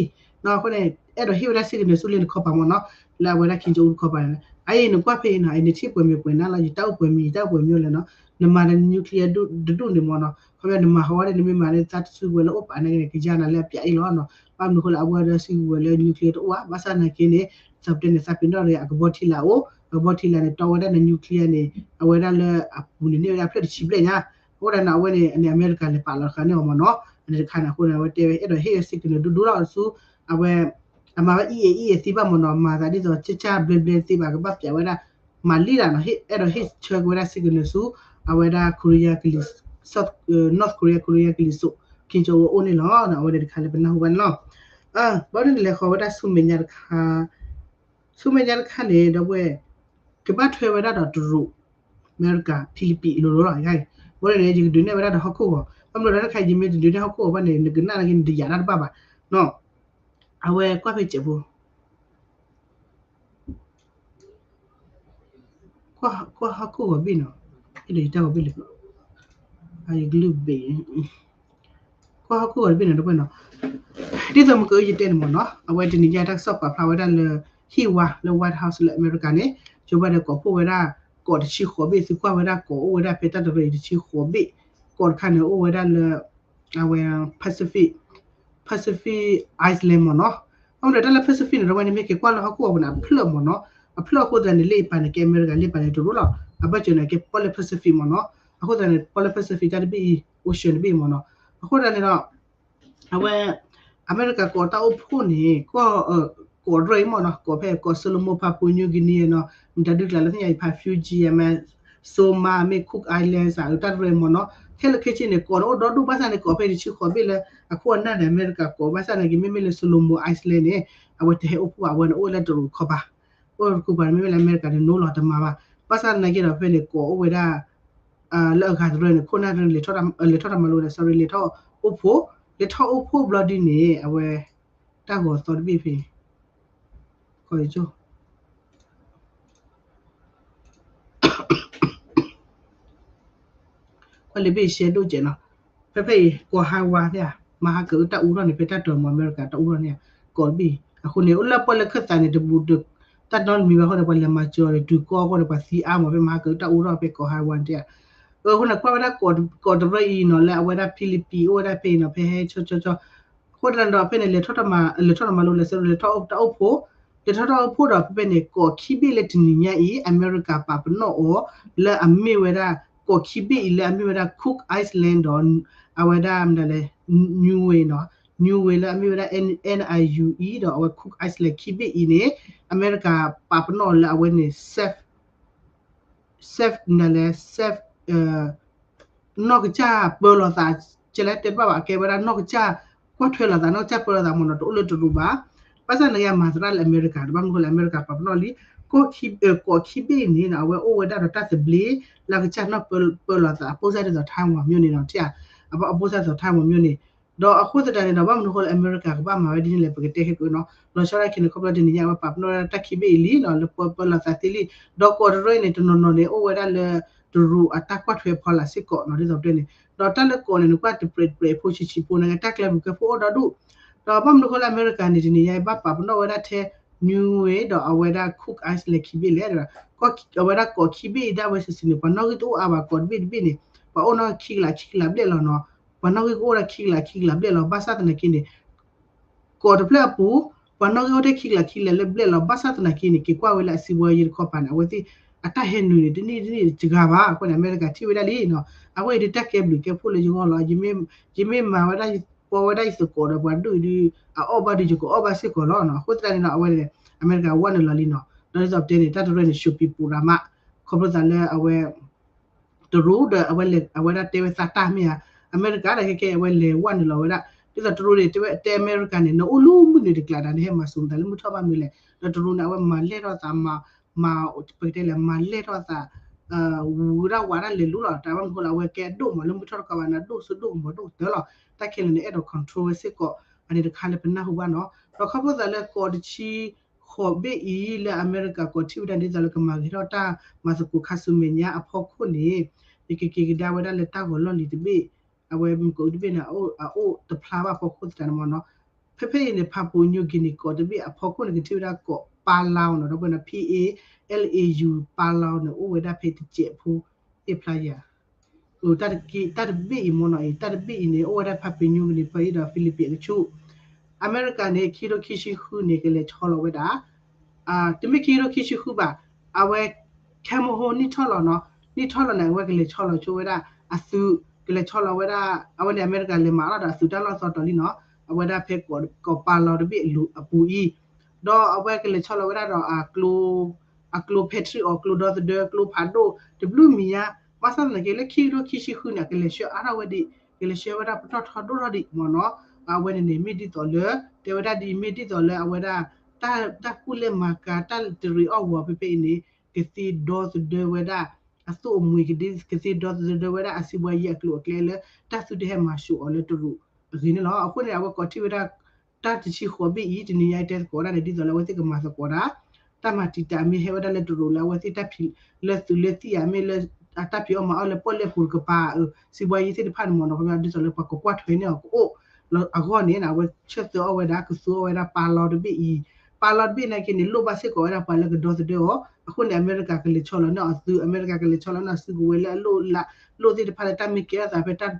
ၤအဃိန့ၣ် အဲၣ်ဒိးဟ့ၣ်ဝဲဒၣ် signal ဆူလ့ၣ်တခီပၤမ့ၢ်နီၤ လၢအဝဲဒၣ် Kim Jong Un တခီပၤန့ၣ် အအံၤ နကွၢ်ဖဲအံၤနီၤ အအံၤ နထံၣ်ပှဲၤမံၤပှဲၤနါလီၤ ယတၢ်အိၣ်ပှဲၤမံၤ ယတၢ်အိၣ်ပှဲၤမံၤလဲၣ်နီၤ နမၤဒီး nuclear တဒူၣ်န့ၣ်မ့ၢ်နီၤ ခီဖျိနမၤဟးဂီၤဒ်န့ၣ် မ့ၢ်မၤန့ၣ် သးတစုဝဲလၢအိၣ်ပာ်န့ၣ်က့န့ၣ် ကယါနၤလၢအပျးအံၤလီၤနီၤ ဘၣ်မနုၤဃိလၢအဝဲဒၣ်စုကဝဲၤလၢ nuclear တအိၣ်ဘၣ် ဘၣ်ဆၣ်သနာ်က့န့ၣ် ဒ်သိးပတဲန့ၣ် သးပ့ၤနီၣ်ဒီးအကဘီထံလာ်အိၣ် အကဘီထံလာ်န့ၣ် တီဝဲဒၣ်န nuclear န့ၣ် အဝဲဒၣ်လၢအပူၤန့ၣ် န့ၢ်ဝဲဒၣ်ဖျၢၣ်တဆံဘျဲၣ်ညါ အဃိဒၣ်န့ၣ် အဝဲန့ၣ် အန့ၣ် အမဲရကၤလဲၤပာ်လီၤတခါန့ၣ်အီၤမ့ၢ်နီၤ အန့ၣ်တခါန့ၣ် အဃိန့ၣ် အဝဲတဲဝဲ အဲၣ်ဒိးဟ့ၣ်ဝဲ signal ဒူဒူလီၤဆူ အဝဲ အမၤဝဲအံၤအံၤအံၤအသံဘၣ်မ့ၢ်နီၤ မၤသးဒ်သိးကၠၢ်ကၠၢ်ဘျဲဘျဲသ့ဘၣ် ကဘၣ်ပျးဝဲဒၣ် မၤလံဒၣ်နီၤ အဲၣ်ဒိးဟ့ၣ်ဆၢက့ၤဝဲဒၣ် signal ဆူ အဝဲဒၣ် Korea ကလံၤ North Korea Korea ကလံၤစိး Kim Jong Un အိၣ်န့ၣ်လီၤ အဝဲန့ၣ်တခါလၢပနၢ်ဟူဘၣ်န့ၣ်လီၤ ဘၣ်ဒ်န့ၣ်လဲၤဃီၤဝဲဒၣ်ဆူမဲာ်ညါတခါ ဆူမဲာ်ညါတခါန့ၣ် ဒီပုၢ်ဝဲၢ် ကဘၣ်ထွဲဝဲဒၣ်ဒီးတရူး အမဲရကၤ ဖံလံးပံးလိၤလိၤလီၤ ဘၣ်ဒ်န့ၣ် ယကဒုးနဲၣ်ဝဲဒၣ်ဒီးဟီၣ်ခိၣ်ဂီၤ ဘၣ်မနုၤလၢတခါ ယမ့ၢ်တဒုးနဲၣ်ဟီၣ်ခိၣ်ဂီၤဘၣ်န့ၣ် နကနၣ်လၢက့ၤနတယာ်တၢ်တဘၣ်ဘၣ် အဝဲကွၢ်ဖဲစဲးဖိ ကွၢ်ဟီၣ်ခိၣ်ဂီၤဘ့ၣ်နီၤ အဲၣ်ဒိးယတၢ်ဂီၤဘ့ၣ်လံ ယကလုၢ်ဘ့ၣ် ကွၢ်ဟီၣ်ခိၣ်ဂီၤတဘ့ၣ်နီၤ ဒီပုၢ်ဝဲၢ်နီၤ ဒ်သိးမ့ၢ်ကယတဲန့ၣ်မ့ၢ်နီၤ အဝဲတနံၤညါတၢ်ကစီၣ်ပာ်ဖျါဝဲဒၣ်လၢ ဟံၣ်ဝါလၢ White House လၢအမဲရကၤန့ၣ် ကၠိဘၣ်ဒီးကိးဖှိၣ်ဝဲဒၣ် ကိးတဆံဃိးဘ့ၣ် သုကွၢ်ဝဲဒၣ်ကိးအိၣ်ဝဲဒၣ်ဖဲတၢ်တရၢအံၤ တဆံဃိးဘ့ၣ် ကိးတခါန့ၣ်အိၣ်ဝဲဒၣ်လၢ အဝဲ Pacific Pacific Island မ့ၢ်နီၤ အမ့ၢ်ဒီးတၢ်လၢ Pacific န့ၣ် ဒီပုၢ်ဝဲၢ်န့ၣ် မ့ၢ်က့ၤကွၢ်လၢဟီၣ်ခိၣ်ဂီၤပူၤန့ၣ် အဖျၢၣ်မ့ၢ်နီၤ အဖျၢၣ်အဃိသတးန့ၣ် လ့ၣ်အပၤန့ၣ် ကဲအမဲရကၤ လ့ၣ်အပၤန့ၣ် တရူးလီၤ အဘၢၣ်စၢၤန့ၣ် ကဲပီၣ်လဲၣ် Pacific မ့ၢ်နီၤ အဃိသတးန့ၣ် ပီၣ်လဲၣ် Pacific တၢ်တဘ့ၣ်အံၤ ocean တဘ့ၣ်မ့ၢ်နီၤ အဃိသတးန့ၣ်ဒီး အဝဲ အမဲရကၤကိးတၢ်အိၣ်ဖှိၣ်န့ၣ် ကိး ကိးတရၢအံၤမ့ၢ်နီၤ ကိးဖဲကိး Solomon ဖါ Papua New Guinea နီၤ မတၤဒုၣ်ကျါလၢသ့ၣ်ညါအံၤဖး Fiji အမဲ Samoa မ့ၢ် Cook Islands အတၢ်တရၢအံၤမ့ၢ်နီၤ ခဲလၢာ်ခဲဆ့န့ၣ် ကိးန့ၣ်အိၣ်ဒီဒူၣ်ဘၣ်ဆၣ်န့ၣ် ကိးဖဲတဆံဃိးဘ့ၣ်လၢ အခိၣ်အနၢ်န့ၣ် အမဲရကၤကိး ဘၣ်ဆၣ်သနာ်က့ မ့မ့ၢ်လၢ Solomon Island န့ၣ် အဝဲတဟဲအိၣ်ဖှိၣ်ဘၣ် အဝဲန့ၣ်အိၣ်ဝဲလၢတရူးတခီပၤ အိၣ်တခီပၤန့ၣ် မ့မ့ၢ်လၢအမဲရကၤန့ၣ် နိလီၤတမၤဘၣ် ဘၣ်ဆၣ်သနာ်က့ဒီး ဖဲန့ၣ် ကိးအိၣ်ဝဲဒၣ် လၢအဂၤတရၢန့ၣ် ခိၣ်နၢ်တရၢန့ၣ် လဲၤထီၣ်တၢ်မၤလိဒီး sorry လဲၤထီၣ်အိၣ်ဖှိၣ် လဲၤထီၣ်အိၣ်ဖှိၣ်ဘျီဒ်န့ၣ် အဝဲ တၢ်ဂီၤသီတဘ့ၣ်ဖဲ ကီၢ်ယကၠိ ကွၢ်လံာ်ဘ့ၣ်ရှဲဒိၣ်ကဲးနီၤ ဖဲဖဲအံၤ ကိးဟါဝါသ့ၣ်ဧါ မဟါကအုတၢ်အူထီၣ်န့ၣ် ဖဲတၢ်တၢၤမၤအမဲရကၤတၢ်အူထီၣ်န့ၣ် ကိးတဘ့ၣ် အဃိန့ၣ် အိၣ်လၢပီၣ်လဲၣ်ခၢၣ်သးန့ၣ် တဘူးတ တၢ်နီတမံၤဘၣ်အဃိန့ၣ် ပှၤလဲၤမၤစၢၤအီၤန့ၣ် တုၤကီၢ်အဃိန့ၣ် ပှၤသံအါမး ဖဲမဟါကအုတၢ်အူထီၣ်ဖဲကိးဟါဝါန့ၣ်ဧါ အဃိန့ၣ် ကွၢ်ဝဲဒၣ် ကိးတရၢအံၤနီၤ လၢအဝဲဒၣ်ဖံလံးပံး အိၣ်ဝဲဒၣ်ဖဲအံၤနီၤ ဖဲဟဲဆီဆီဆီ အဃိသတးန့ၣ်ဒီး ဖဲန့ၣ် လဲၤထီၣ်တၢ်မၤ လဲၤထီၣ်တၢ်မၤလိ လဲၤဆၢ လဲၤထီၣ်တၢ်အိၣ်ဖှိၣ် လဲၤထီၣ်တၢ်အိၣ်ဖှိၣ်ဒီး ဖဲဖဲန့ၣ် ကိးခံဘ့ၣ်လၢတနံၤညါအံၤ အမဲရကၤပာ်ပနီၣ်အီၤ လၢအမ့ၢ်ဝဲဒၣ် ကီၢ်ခံဘ့ၣ်အံၤလၢအမ့ၢ်ဝဲဒၣ် Cook Island ဒီး အဝဲဒၣ်မနုၤလဲၣ် Niue နီၤ Niue လၢအမ့ၢ်ဝဲဒၣ် N I U E ဒီးအဝဲ Cook Island ခံဘ့ၣ်အံၤန့ၣ် အမဲရကၤပာ်ပနီၣ်လၢအဝဲန့ၣ် safe safe မနုၤလဲၣ် safe နီၢ်ကစၢ်ပၢလီၤသး ကလဲၤတဲတဘၣ်ဘၣ် အကဲဝဲဒၣ်နီၢ်ကစၢ်ကွၢ်ထွဲလီၤသး နီၢ်ကစၢ်ပၢလီၤသးမ့ၢ်နီၤ တအိၣ်လၢတရူးဘၣ်. ဘၣ်ဆၣ်သနာ်က့ အမၤသရၣ်လၢအမဲရကၤ တဘၣ်မနုၤဃိလၢအမဲရကၤပာ်ပနီၣ်လံ ကီၢ်ခံဘ့ၣ်န့ၣ် အဝဲအိၣ်ဝဲဒၣ်ဒီးတၢ်သဘျ့ လၢအကစၢ်နီၢ်ပၢလီၤသး အပိၢ်စၢ်ဒ်သိး Taiwan မ့ၢ်န့ၣ်နီၤ ထံၣ်ဧါ အပိၢ်စၢ်ဒ်သိး Taiwan မ့ၢ်န့ၣ် ဒီးအဃိသတးန့ၣ်ဒီး ဘၣ်မနုၤဃိလၢအမဲရကၤကဘၣ်မၤဝဲဒ်န့ၣ်လဲၣ် ပကတဲခဲကနီၤ လီၤဆီဒၣ်တၢ်ခံန့ၣ် ခီဖျိတနံၤညါ အဝဲပာ်ပနီၣ်ဝဲဒၣ်တၢ်ခံဘ့ၣ်အံၤလံနီၤ လၢပၢလီၤသးသ့လံ ဒီးကီၢ်တရူးန့ၣ် တနီၤနီၤန့ၣ် အိၣ်ဝဲဒၣ်လၢ တရူးအတၢ်ကွၢ်ထွဲအဖီလာ်စ့ၢ်ကီးနီၤ ဒ်သိးပတဲန့ၣ် ဒီးတၢ်လၢကီၢ်န့ၣ် နကွၢ်တပြဲးတပြဲးဖိဆံးဆံးဖိန့ၣ် တၢ်ကျဲမုၢ်ကဲဖိအိၣ်ဒီဒူၣ် ဒီးဘၣ်မနုၤဃိလၢအမဲရကၤန့ၣ် တနံၤညါအံၤ ဘၣ်ပာ်ပနီၣ်ဝဲဒၣ်ထဲ Niue ဒီးအဝဲဒၣ် Cook Island ခံဘ့ၣ်လဲၣ် အဝဲဒၣ်ကီၢ်ခံဘ့ၣ်အံၤဒၣ်ဝဲစံးစံးန့ၣ် ပှၤနီၣ်ဂံၢ်တအိၣ်အါဘၣ် ကီၢ်တဘ့ၣ်တဘ့ၣ်န့ၣ် ပှၤအိၣ်နီၣ်ခံကလးခံကလးဘျဲၣ်လီၤနီၤ ပှၤနီၣ်ဂံၢ်ကအိၣ်ဒၣ်ခံကလးခံကလးဘျဲၣ်လီၤ ဘၣ်ဆၣ်သနာ်က့န့ၣ် ကီၢ်တဖျၢၣ်အပူၤ ပှၤနီၣ်ဂံၢ်အိၣ်ထဲခံကလးခံကလးလၢဘျဲၣ်လီၤ ဘၣ်ဆၣ်သနာ်က့န့ၣ် က့ၤကွၢ်ဝဲလၢအစီးပွားရေးတခီပၤန့ၣ် အဝဲသ့ၣ်အတၢ်ဟဲနုာ်န့ၣ် တနံၣ်တနံၣ်တဂၤဘၣ် အဃိန့ၣ် အမဲရကၤထံၣ်ဝဲဒၣ်လံနီၤ အဝဲအံၤဒ်တၢ်ကဲဘျုးကဲဖှိၣ်လၢယဂီၢ်လီၤ ယမ့ၢ်မၤဝဲဒၣ် ပီဝဲဒၣ်ယသကိးဒီးပှၤဒိၣ်အံၤဒုး အအီၣ်ဘၣ်ဒုး ယကအီၣ်ဘၣ်စ့ၢ်ကီးလီၤနီၤ အဃိသတးန့ၣ်နီၤ အဝဲန့ၣ် အမဲရကၤဝဲနုာ်လီၤလံနီၤ ဒီးဒ်သိးပတဲန့ၣ် တၢ်တရူးန့ၣ် ရှုံးပံပူၤရၤမး ခီဖျိသးလၢအဝဲ တရူးဒီး အဝဲဒၣ်တဲဝဲသးတၢ်မ့ၢ်ဧါ အမဲရကၤဒီးခဲကဲအဝဲလဲၤဝဲနုာ်လီၤဝဲဒၣ် ဒ်သိးတရူးန့ၣ် တဲဝဲတဲအမဲရကၤန့ၣ် နအိၣ်လၢမုၢ်နုာ်တကျးဒၣ် နဟဲမၤစၢၤမတၤလၢမုၢ်ထီၣ်ဘၣ်မနုၤလဲၣ် ဒီးတရူးန့ၣ် အဝဲမၤလဲၢ်ထီၣ်သး မၤ ပကတဲလဲၣ် မၤလဲၢ်ထီၣ်သး ဝူၤဒၣ်ဝးဒၣ်လဲၤလူလီၤ တၢ်ဘၣ်မနုၤဃိလၢအဝဲကဲအဒိၣ်မးလၢမုၢ်ထီၣ်တကီဘၣ်န့ၣ် အဒိၣ်စိဒိၣ်ကမီၤဒိၣ်ကတၢၢ်လီၤ တၢ်ခဲလၢာ်န့ၣ် အဲၣ်ဒိး control ဝဲစ့ၢ်ကီး အန့ၣ်တခါလၢပနၢ်ဟူဘၣ်နီၤ ဒီးခီဖျိသးလၢကီၢ်တဆံဃိးဘ့ၣ်အံၤ လၢအမဲရကၤကီၢ်ထံၣ်ဝဲဒၣ်ဒ်သိးလၢကမၤဂ့ၤထီၣ်တၢ်မၤသကိး ခါဆူမဲာ်ညါအဖီခိၣ်န့ၣ် ယကက့ၤကဒါဝဲဒၣ်လၢတၢ်ဂီၤလီၢ်လံၤတဘ့ၣ် အဝဲမုၢ်ကအိၣ်တဘ့ၣ်န့ၣ် အအိၣ်တဖျါဘၣ်ဖီခိၣ်သတးန့ၣ်မ့ၢ်နီၤ ဖဲဖဲအံၤန့ၣ် Papua New Guinea ကီၢ်တဘ့ၣ်အဖီခိၣ်န့ၣ် ကထံၣ်ဝဲဒၣ်ကီၢ် Palau နီၤ ဒီးဝဲန့ၣ် P A L A U Palau န့ၣ် အိၣ်ဝဲဒၣ်ဖဲတစဲးဖိ အ့ၣ်ဖျါယၤ တၢ်တဘ့ၣ်အံၤမ့ၢ်နီၤအံၤ တၢ်တဘ့ၣ်အံၤန့ၣ် အိၣ်ဝဲဒၣ် Papua New Guinea ဖဲအံၤဒီး Philippines အကဆူး အမဲရကၤန့ၣ် ခံကထိခံဆံဃုန့ၣ် ကလဲၤဆီလီၤဝဲဒၣ် တမ့ၢ်ခံကထိခံဆံဃုဘၣ် အဝဲ ခဲမဟိနံၣ်ထီၣ်လီၤနီၤ နံၣ်ထီၣ်လီၤန့ၣ် အဝဲကလဲၤဆီလီၤဆိဝဲဒၣ် အသုး ကလဲၤဆီလီၤဝဲဒၣ် အဝဲန့ၣ် အမဲရကၤလဲၤမၤအီၤဒီးအသုးတၢ်လီၢ်သီတီၤလံနီၤ အဝဲဒၣ်ဖဲကီၢ် Palau တဘ့ၣ်အပူၤအံၤ ဒီးအဝဲကလဲၤဆီလီၤဝဲဒၣ်ဒီး အကျိ Patriot အီၤ ကျိဒီသဒၢ ကျိဖးဒိၣ် တဘျုးမံၤညါ ဘၣ်ဆၣ်သနာ်က့လၢခံကထိခံဆံဃုန့ၣ် အကလဲၤဆှၢအါထီၣ်ဝဲဒၣ် ကလဲၤဆှၢဝဲဒၣ်ပတီၢ်ထီဒိၣ်ထီၣ်ဒံးမ့ၢ်နီၤ အဝဲန့ၣ်န့ၣ် မ့ၢ်ဒ်သိးလၢ တဲဝဲဒၣ်ဒ်အံၤ မ့ၢ်ဒ်သိးလၢအဝဲဒၣ် တၢ်ကူၣ်လဲၤမၤကၤ တၢ်တရံးအီၣ်ဝီၤဖဲဖဲအံၤန့ၣ် ကသ့ဒီသဒၢဝဲဒၣ် အသိၣ်အမှံၤ ကသ့ဒီသဒၢဝဲဒၣ်အစီးပွားရေးအကျိၤအကျဲလၢ တၢ်သုတဟဲမၤၡိးအီၤလၢတရူးအဂ့ၢ်န့ၣ်လီၤ. အဃိန့ၣ် အဝဲကီၢ်ထံၣ်ဝဲဒၣ် တၢ်တဆံဃိးဘ့ၣ်အံၤ တနံၤညါအံၤတဲသကိးဒၣ်န့ၣ် ဒ်သိးလၢအဝဲသ့ၣ်ကမၤသကိးဒၣ် တၢ်မၤတံာ်တာ်မ့ၢ်ဟဲဝဲဒၣ်လၢတရူးလၢအဝဲသ့ၣ်တၢ်ဖံး လၢသုးလၢသံၣ်ဧါ မ့ၢ်လၢအတၢ်ဖံးအီၣ်မၤအီၣ်လၢပီၣ်လဲၣ်ပူၤတကပၤ အစီးပွားရေးသ့ၣ်တဖၣ်န့ၣ်မ့ၢ်နီၤ ဒ်သိးလၢပှၤကကွၢ်ထွဲန့ၢ်အီၤကအိၣ် အဂီၢ်န့ၣ် အဝဲဆၢသၢအီၣ်ဝဲဒၣ် ကသူအီၣ်ဝဲဒၣ် Palau တဘ့ၣ်အံၤ Palau တဘ့ၣ်နာ်က့န့ၣ် လိၣ်ဘၣ်စ့ၢ်ကီးဝဲဒၣ်ပှၤလၢကဒီသဒၢအီၤ အဃိန့ၣ် အမဲရကၤကလဲၤဆီလီၤန့ၢ်အီၤသုး အမဲရကၤကလဲၤဆီလီၤန့ၢ်အီၤသုးကဝဲၤလၢအလိၣ်လၢ လိၣ်သ့ၣ်တဖၣ်လၢတၢ်မ့ၢ်ကဲထီၣ်သးဖဲတၢ်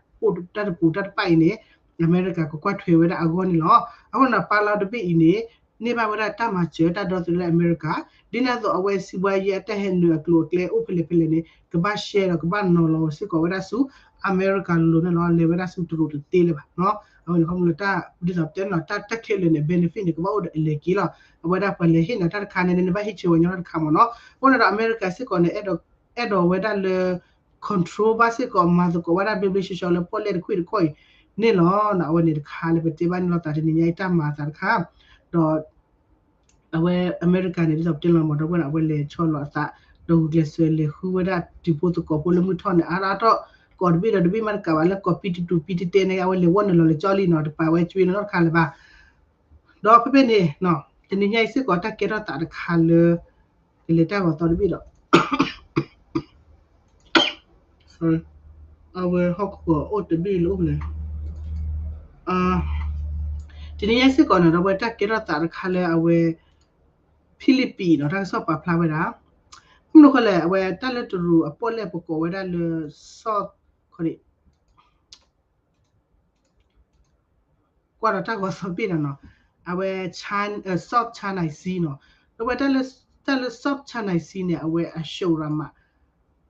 တပူၤတၢ်တပၤအံၤန့ၣ် အမဲရကၤကကွၢ်ထွဲဝဲဒၣ်အဂီၢ်န့ၣ်လီၤ. အဃိန့ၣ် Palau တဘ့ၣ်အံၤန့ၣ် န့ၢ်ဘၣ်ဝဲဒၣ်တၢ်မၤစၢၤတၢ်ဒီသဒၢလၢအမဲရကၤ ဒ်န့ၣ်အသိးအဝဲစီးပွားရေးအတၢ်ဟဲနုာ်အကျိၤအကျဲအိၣ်ဖဲလဲၣ်ဖဲလဲၣ်န့ၣ် ကဘၣ်ရှဲဒီးကဘၣ်နီၤလီၤစ့ၢ်ကီးဝဲဒၣ်ဆူ အမဲရကၤလိၤလိၤန့ၣ်လီၤ. လဲၤဝဲဒၣ်ဆူတရူးတသ့လၢၤဘၣ်နီၤ အဝဲန့ၣ်ခီဖျိလၢတၢ်ဒ်သိးပတဲန့ၣ်လီၤ တၢ်တၢ်ခဲလၢာ်န့ၣ် benefit န့ၣ် ကဘၣ်အိၣ်ဒီးအလဲၤက့ၤလီၤ. အဝဲဒၣ်ပှၤလဲၤဟ့ၣ်နၤတၢ်တခါန့ၣ် နဘၣ်ဟ့ၣ်ဆၢဝဲညီတၢ်တခါမ့ၢ်နီၤ. အဃိန့ၣ်ဒီးအမဲရကၤစ့ၢ်ကီးန့ၣ် အဲၣ်ဒိးဝဲဒၣ်လၢ control ဘၣ်စ့ၢ်ကီး မၤသကိးဝဲဒၣ်ဘျ့ဘျ့ဆှီဆှီလၢပီၣ်လဲၣ်တခွံၣ်တခီၣ်အံၤန့ၣ်လီၤ. အဝဲန့ၣ်တခါလၢပတဲဘၣ်န့ၣ်လီၤသးတနံၤညါအံၤတၢ်မၤအသးတခါ ဒီး အဝဲအမဲရကၤန့ၣ် ဒ်သိးပတဲလီၤမ့ၢ်ဒီပုၢ်ဝဲၢ်န့ၣ် အဝဲလဲၤဆီလီၤအသး ဒီးဂုာ်ကျဲးစၢးလဲၤဃုဝဲဒၣ်တံၤဖိသကိးဖိလၢမုၢ်ထီၣ်န့ၣ် အါအါထီၣ် ကီၢ်တဘ့ၣ်ဒီးတဘ့ၣ်မးတကးဘၣ်လၢကီၢ်ပံတတူးပံတတဲန့ၣ် အဝဲလဲၤဝဲနုာ်လီၤလၢကၠီလံနီၤ တပာ်ဝဲကွ့လၢနီတခါလၢၤဘၣ် ဒီးဖဲဖဲန့ၣ် တနံၤညါအံၤစ့ၢ်ကီးတၢ်ကဲထီၣ်သးတခါလၢ ကလဲၤတၢ်ဂီၤသီတဘ့ၣ်ဒီး အဝဲဟီၣ်ခိၣ်အိၣ်တဘ့ၣ်လၢအိၣ်ဖဲလဲၣ် တနံၤညါစ့ၢ်ကီးန့ၣ်ဒီး အဝဲတၢ်ကဲထီၣ်သးတခါလၢအဝဲ ဖံလံးပံးနီၤ တၢ်ကစီၣ်ပာ်ဖျါဝဲဒၣ် မနုၤဃိလဲၣ် အဝဲတၢ်လၢတရူးအပီၣ်လဲၣ်ပကိးဝဲဒၣ်လၢ South ကွၢ်ဒီးတၢ်ဂီၤသီဘ့ၣ်နီၤနီၤ အဝဲ South China Sea နီၤ ဒီးအဝဲတၢ်လၢ South China Sea န့ၣ် အဝဲအရှုံးရမး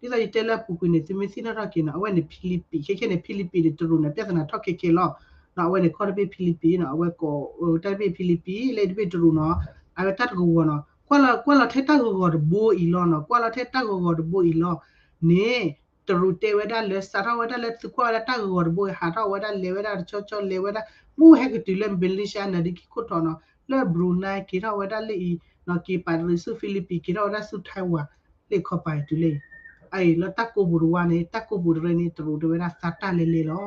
ဒ်သိးယတဲလၢအပူၤကွံာ်န့ၣ် သုမ့ၢ်သ့ၣ်နီၣ်ထီၣ်က့ၤနီၤ အဝဲန့ၣ် Philippines ခဲခဲန့ၣ် Philippines န့ၣ် တရူးန့ၣ် ပြဿနာထီၣ်ခဲခဲလီၤ. နီၤ အဝဲန့ၣ်ကီၢ်တဘ့ၣ် Philippines နီၤ အဝဲကိးတၢ်တဘ့ၣ် Philippines လၢတဘ့ၣ်တရူးနီၤ အဝဲတၢ်တကဝီၤနီၤ ကွၢ်လီၤထဲတၢ်ဂီၤဂီၤတဘိအံၤလီၤနီၤ ကွၢ်လီၤထဲတၢ်ဂီၤဂီၤတဘိအံၤလီၤန့ၣ် တရူးတဲဝဲဒၣ်လၢ စးထီၣ်ဝဲဒၣ်လၢသုကွၢ်ဝဲဒၣ်တၢ်ဂီၤဂီၤတဘိအံၤ ဟးထီၣ်ဝဲဒၣ်လဲၤဝဲဒၣ်တဆီဆီလဲၤဝဲဒၣ် ပူၤဟဲကတုၤလၢ Malaysia နၤဒ့ခံခိၣ်ထီနီၤ လၢ Brunei က့ၤထီၣ်ဝဲဒၣ်လၢအံၤနီၤ က့ၤပာ်တရံးဆူ Philippines က့ၤထီၣ်ဝဲဒၣ်ဆူ Taiwan လၢခီပၤအံၤတုၤလၢအံၤ အအံၤလၢတၢ်ကိးပူၤတဝါန့ၣ် တၢ်ကိးပူၤတရၢန့ၣ် တရူးတဲဝဲဒၣ်သးတၢ်လဲၤလဲၤလီၤ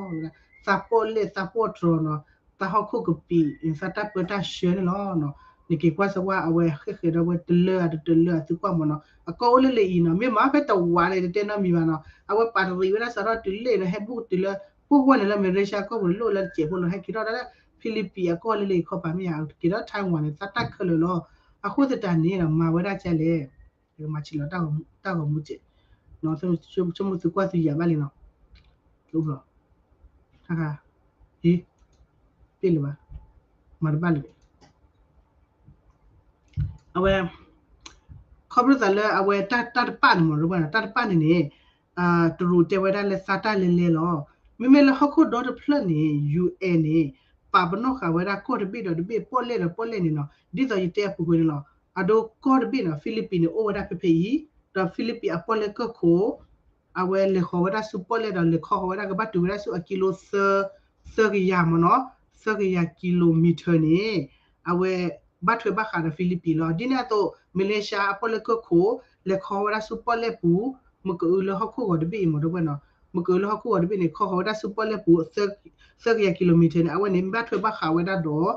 သးပီၣ်လဲၣ်သးပီၣ်တြီၤနီၤ သးဟီၣ်ခိၣ်ကပံာ် သးတၢ်ပၢတၢ်ဆှၢန့ၣ်လီၤ. နက့ၤကွၢ်စၢၤဝဲအဝဲဃဲဃဲဒီးဝဲတလၢအတတလၢအသုကွၢ်မၢ်နီၤ အကီၢ်အိၣ်လၢလၢအံၤနီၤ မ့ၢ်မၤဖဲတဝးန့ၣ် တတဲနီတမံၤဘၣ်နီၤ အဝဲပာ်တရံးဝဲဒၣ်စးထီၣ်တုၤလၢနီၤ ဟဲဘူးကတုၤလၢ ပူၤဝဲန့ၣ်လၢ Malaysia ကီၢ်ပူၤန့ၣ် လိၣ်လၢတစဲးဖိလီၤ ဟဲက့ၤထီၣ်ဒၣ်လၢ Philippines အကီၢ်လၢလၢအံၤခီပၤမ့ၢ်ဧါ က့ၤထီၣ် Taiwan န့ၣ် သးတၢ်ခဲလၢာ်လီၤ. အဃိသတးန့ၣ်နီၤ မၤဝဲဒၣ်ကလဲၣ် မၤဆံးလီၤတၢ်ဂီၤမူစဲး ဆိကမိၣ်သုကွၢ်သုယၤဘၣ်လံနီၤ တအိၣ်လီၤ တခါ ဟ့ ပ့ၢ်လၢၤဘၣ် မၤတဘၣ်လၢၤ အဝဲ ခီဖျိသးလၢအဝဲတၢ်တပာ်န့ၣ်မ့ၢ် တၢ်တပာ်န့ၣ်န့ၣ် တရူးတဲဝဲဒၣ်လၢသးတၢ်လဲၤလဲၤလီၤ. မ့မ့ၢ်လၢဟီၣ်ခိၣ်ဒီတဖျၢၣ်န့ၣ် UN န့ၣ် ပာ်ပနီၣ်ဃာ်ဝဲဒၣ်ကီၢ်တဘ့ၣ်ဒီးတဘ့ၣ် ပီၣ်လဲၣ်ဒီးပီၣ်လဲၣ်န့ၣ်နီၤ ဒ်သိးယတဲအပူၤကွံာ်န့ၣ်လီၤ. အဒိကီၢ်တဘ့ၣ်နီၤ Philippines န့ၣ် အိၣ်ဝဲဒၣ်ဖဲဖဲအံၤ ဒီး Philippines အပီၣ်လဲၣ်ကၢၢ်ခိၣ် အဝဲလဲၤဃီၤဝဲဒၣ်ဆူပီၣ်လဲၣ်ဒီး လဲၤခီဃီၤဝဲဒၣ်ကဘၣ်တုၤဝဲဒၣ်ဆူအကံလိ သၢကယၤမ့ၢ်နီၤ သၢကယၤ kilometer န့ၣ် အဝဲဘၣ်ထွဲဘၣ်ဃးဒီး Philippines လီၤ. ဒ်န့ၣ်အသိး Malaysia အပီၣ်လဲၣ်ကၢၢ်ခိၣ် လဲၤခီဝဲဒၣ်ဆူပီၣ်လဲၣ်ပူၤ မကအုလၢဟီၣ်ခိၣ်ဂီၤတဘ့ၣ်အံၤမ့ၢ်ဒီပုၢ်ဝဲၢ်နီၤ မကအုလၢဟီၣ်ခိၣ်ဂီၤတဘ့ၣ်န့ၣ် ခီဃီၤဝဲဒၣ်ဆူပီၣ်လဲၣ်ပူၤ သၢကယၤ kilometer န့ၣ် အဝဲန့ၣ် ဘၣ်ထွဲဘၣ်ဃးဝဲဒၣ်ဒီး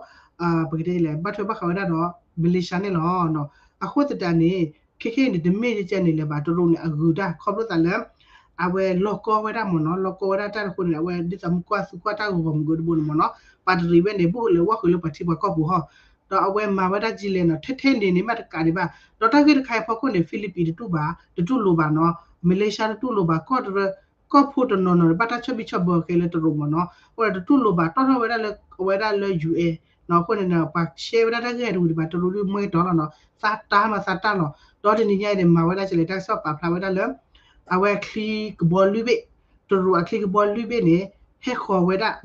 ပကတဲလဲၣ် ဘၣ်ထွဲဘၣ်ဃးဝဲဒၣ်ဒီး Malaysia န့ၣ်လီၤ. အဃိသတးန့ၣ် ခဲခဲအံၤန့ၣ် တမ့ၢ်ကဲန့ၣ်လၢၤဘၣ် တရူးန့ၣ်အဂုၤတၢ် ခီဖျိသးလၢ အဝဲလီၤကီဝဲဒၣ်မ့ၢ်နီၤ လီၤကီဝဲဒၣ်တၢ်တဃိန့ၣ် အဝဲဒ်သိးမူကွၢ်သူကွၢ်တၢ်ဂီၤဂီၤမုၢ်ကတဘိန့ၣ်မ့ၢ်နီၤ ပာ်တရံးဝဲန့ၣ် ဘူးကလၢၤဝဲဃုာ်လၢပှၤထံပှၤကီၢ်ပူၤဟီ ဒီးအဝဲမၤဝဲဒၣ်ကလဲၣ်နီၤ ထဲထဲန့ၣ်န့ၣ် မ့ၢ်တကးဒံးဘၣ် ဒီးတၢ်ဂ့ၢ်တခါအံၤဖီခိၣ်န့ၣ် Philippines တတူၢ်ဘၣ် တတူၢ်လိာ်ဘၣ်နီၤ Malaysia တတူၢ်လိာ်ဘၣ် ကီၢ်တရၢ ကီၢ်ဖိတနီၤနီၤ ဘၣ်တၢ်ဆီၣ်ဘံၣ်ဆီၣ်ဘၢအီၤခဲလၢာ်တရူးမ့ၢ်နီၤ အဃိဒီးတတူၢ်လိာ်ဘၣ် တီၢ်ထီၣ်ဝဲဒၣ်လၢ အဝဲဒၣ်လၢ UN နီၤ အဃိန့ၣ် ပှၤရှဲဝဲဒၣ်တၢ်ဂ့ၢ်တဝံၤဒံးဘၣ် တရူးဒုးမွဲတီၤလီၤနီၤ သးတၢ်မၤသးတၢ်လီၤ ဒီးတနံၤညါအံၤန့ၣ် မၤဝဲဒၣ်ကလဲၣ် တၢ်ကစီၣ်ပာ်ဖျါဝဲဒၣ်လၢ အဝဲအချံကဘီလွံၢ်ဘ့ၣ် တရူးအချံကဘီလွံၢ်ဘ့ၣ်န့ၣ် ဟဲဃီၤဝဲဒၣ်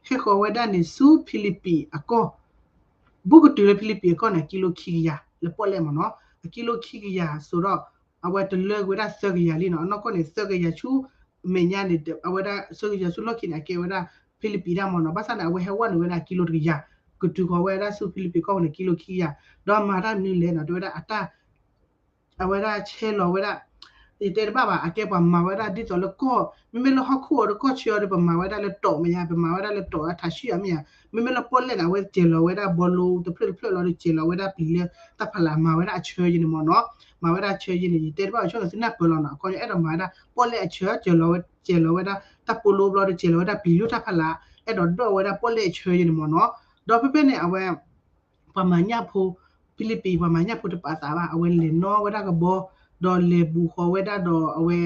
ဟဲဃီၤဝဲဒၣ်န့ၣ်ဆူ Philippines အကီၢ် ဘူးကတုၤလၢ Philippines အကီၢ်န့ၣ် ကံလိခံကယၤ လၢပီၣ်လဲၣ်မ့ၢ်နီၤ အကံလိခံကယၤ စိဒီး အဝဲတလၢကွံာ်ဝဲဒၣ်သၢကယၤလံနီၤ အနီၢ်ကီၢ်န့ၣ် သၢကယၤဆူ မဲာ်ညါန့ၣ် အဝဲဒၣ်သၢကယၤဆူလီၢ်ခံန့ၣ် အကဲဝဲဒၣ် Philippines ဒၣ်မ့ၢ်နီၤ ဘၣ်ဆၣ်န့ၣ် အဝဲဟဲဝဲနုာ်ဝဲဒၣ်ကံလိတကယၤ ကတုၤဃီၤဝဲဒၣ်ဆူ Philippines ကီၢ်န့ၣ် ကံလိခံကယၤ ဒီးမၤတၢ်မနုၤလဲၣ်နီၤ တဲဝဲဒၣ်အတၢ် အဝဲဒၣ်ဆဲးလီၤဝဲဒၣ် ယတဲတဘၣ်ဘၣ် အကဲပှၤမၤဝဲဒၣ်ဒ်သိးလၢကီၢ် မ့မ့ၢ်လၢဟီၣ်ခိၣ်အီၤဒီးကီၢ်ဆၢအီၤဒီး ပမၤဝဲဒၣ်လၢတီးမဲာ်ညါ ပမၤဝဲဒၣ်လၢတီးအထးဆံၣ်အမဲာ်ညါ မ့မ့ၢ်လၢပီၣ်လဲၣ်န့ၣ် အဝဲစဲးလီၤဝဲဒၣ်ဘီလိတဖျၢၣ်တဖျၢၣ်လီၤဒီး စဲးလီၤဝဲဒၣ်ပျံၤလၢတၢ်ဖးလၢ် မၤဝဲဒၣ်အဆၢယဲန့ၣ်မ့ၢ်နီၤ မၤဝဲဒၣ်အဆၢယဲန့ၣ် ယတဲတဘၣ်ဘၣ် ဆိကမိၣ်သုနၢ်ပၢၢ်လီၤနီၤ အခီပညီအဲၣ်ဒိးမၤဝဲဒၣ်ပီၣ်လဲၣ်အဆၢ စဲးလီၤဝဲ စဲးလီၤဝဲဒၣ်တၢ်ပိလိဘျီဒီး စဲးလီၤဝဲဒၣ်ပျံၤလၢတၢ်ဖးလၢ် အဲၣ်ဒိးဒိးဝဲဒၣ်ပီၣ်လဲၣ်အဆၢယဲန့ၣ်မ့ၢ်နီၤ ဒီးဖဲဖဲန့ၣ် အဝဲ ပှၤမၤညၣ်ဖိ ဖံလံးပံး ပှၤမၤညၣ်ဖိတပာ်သးဘၣ် အဝဲလဲၤနီၣ်ဝဲဒၣ်ကဘီ ဒီးလဲၤဘူးဃီၤဝဲဒၣ်ဒီးအဝဲ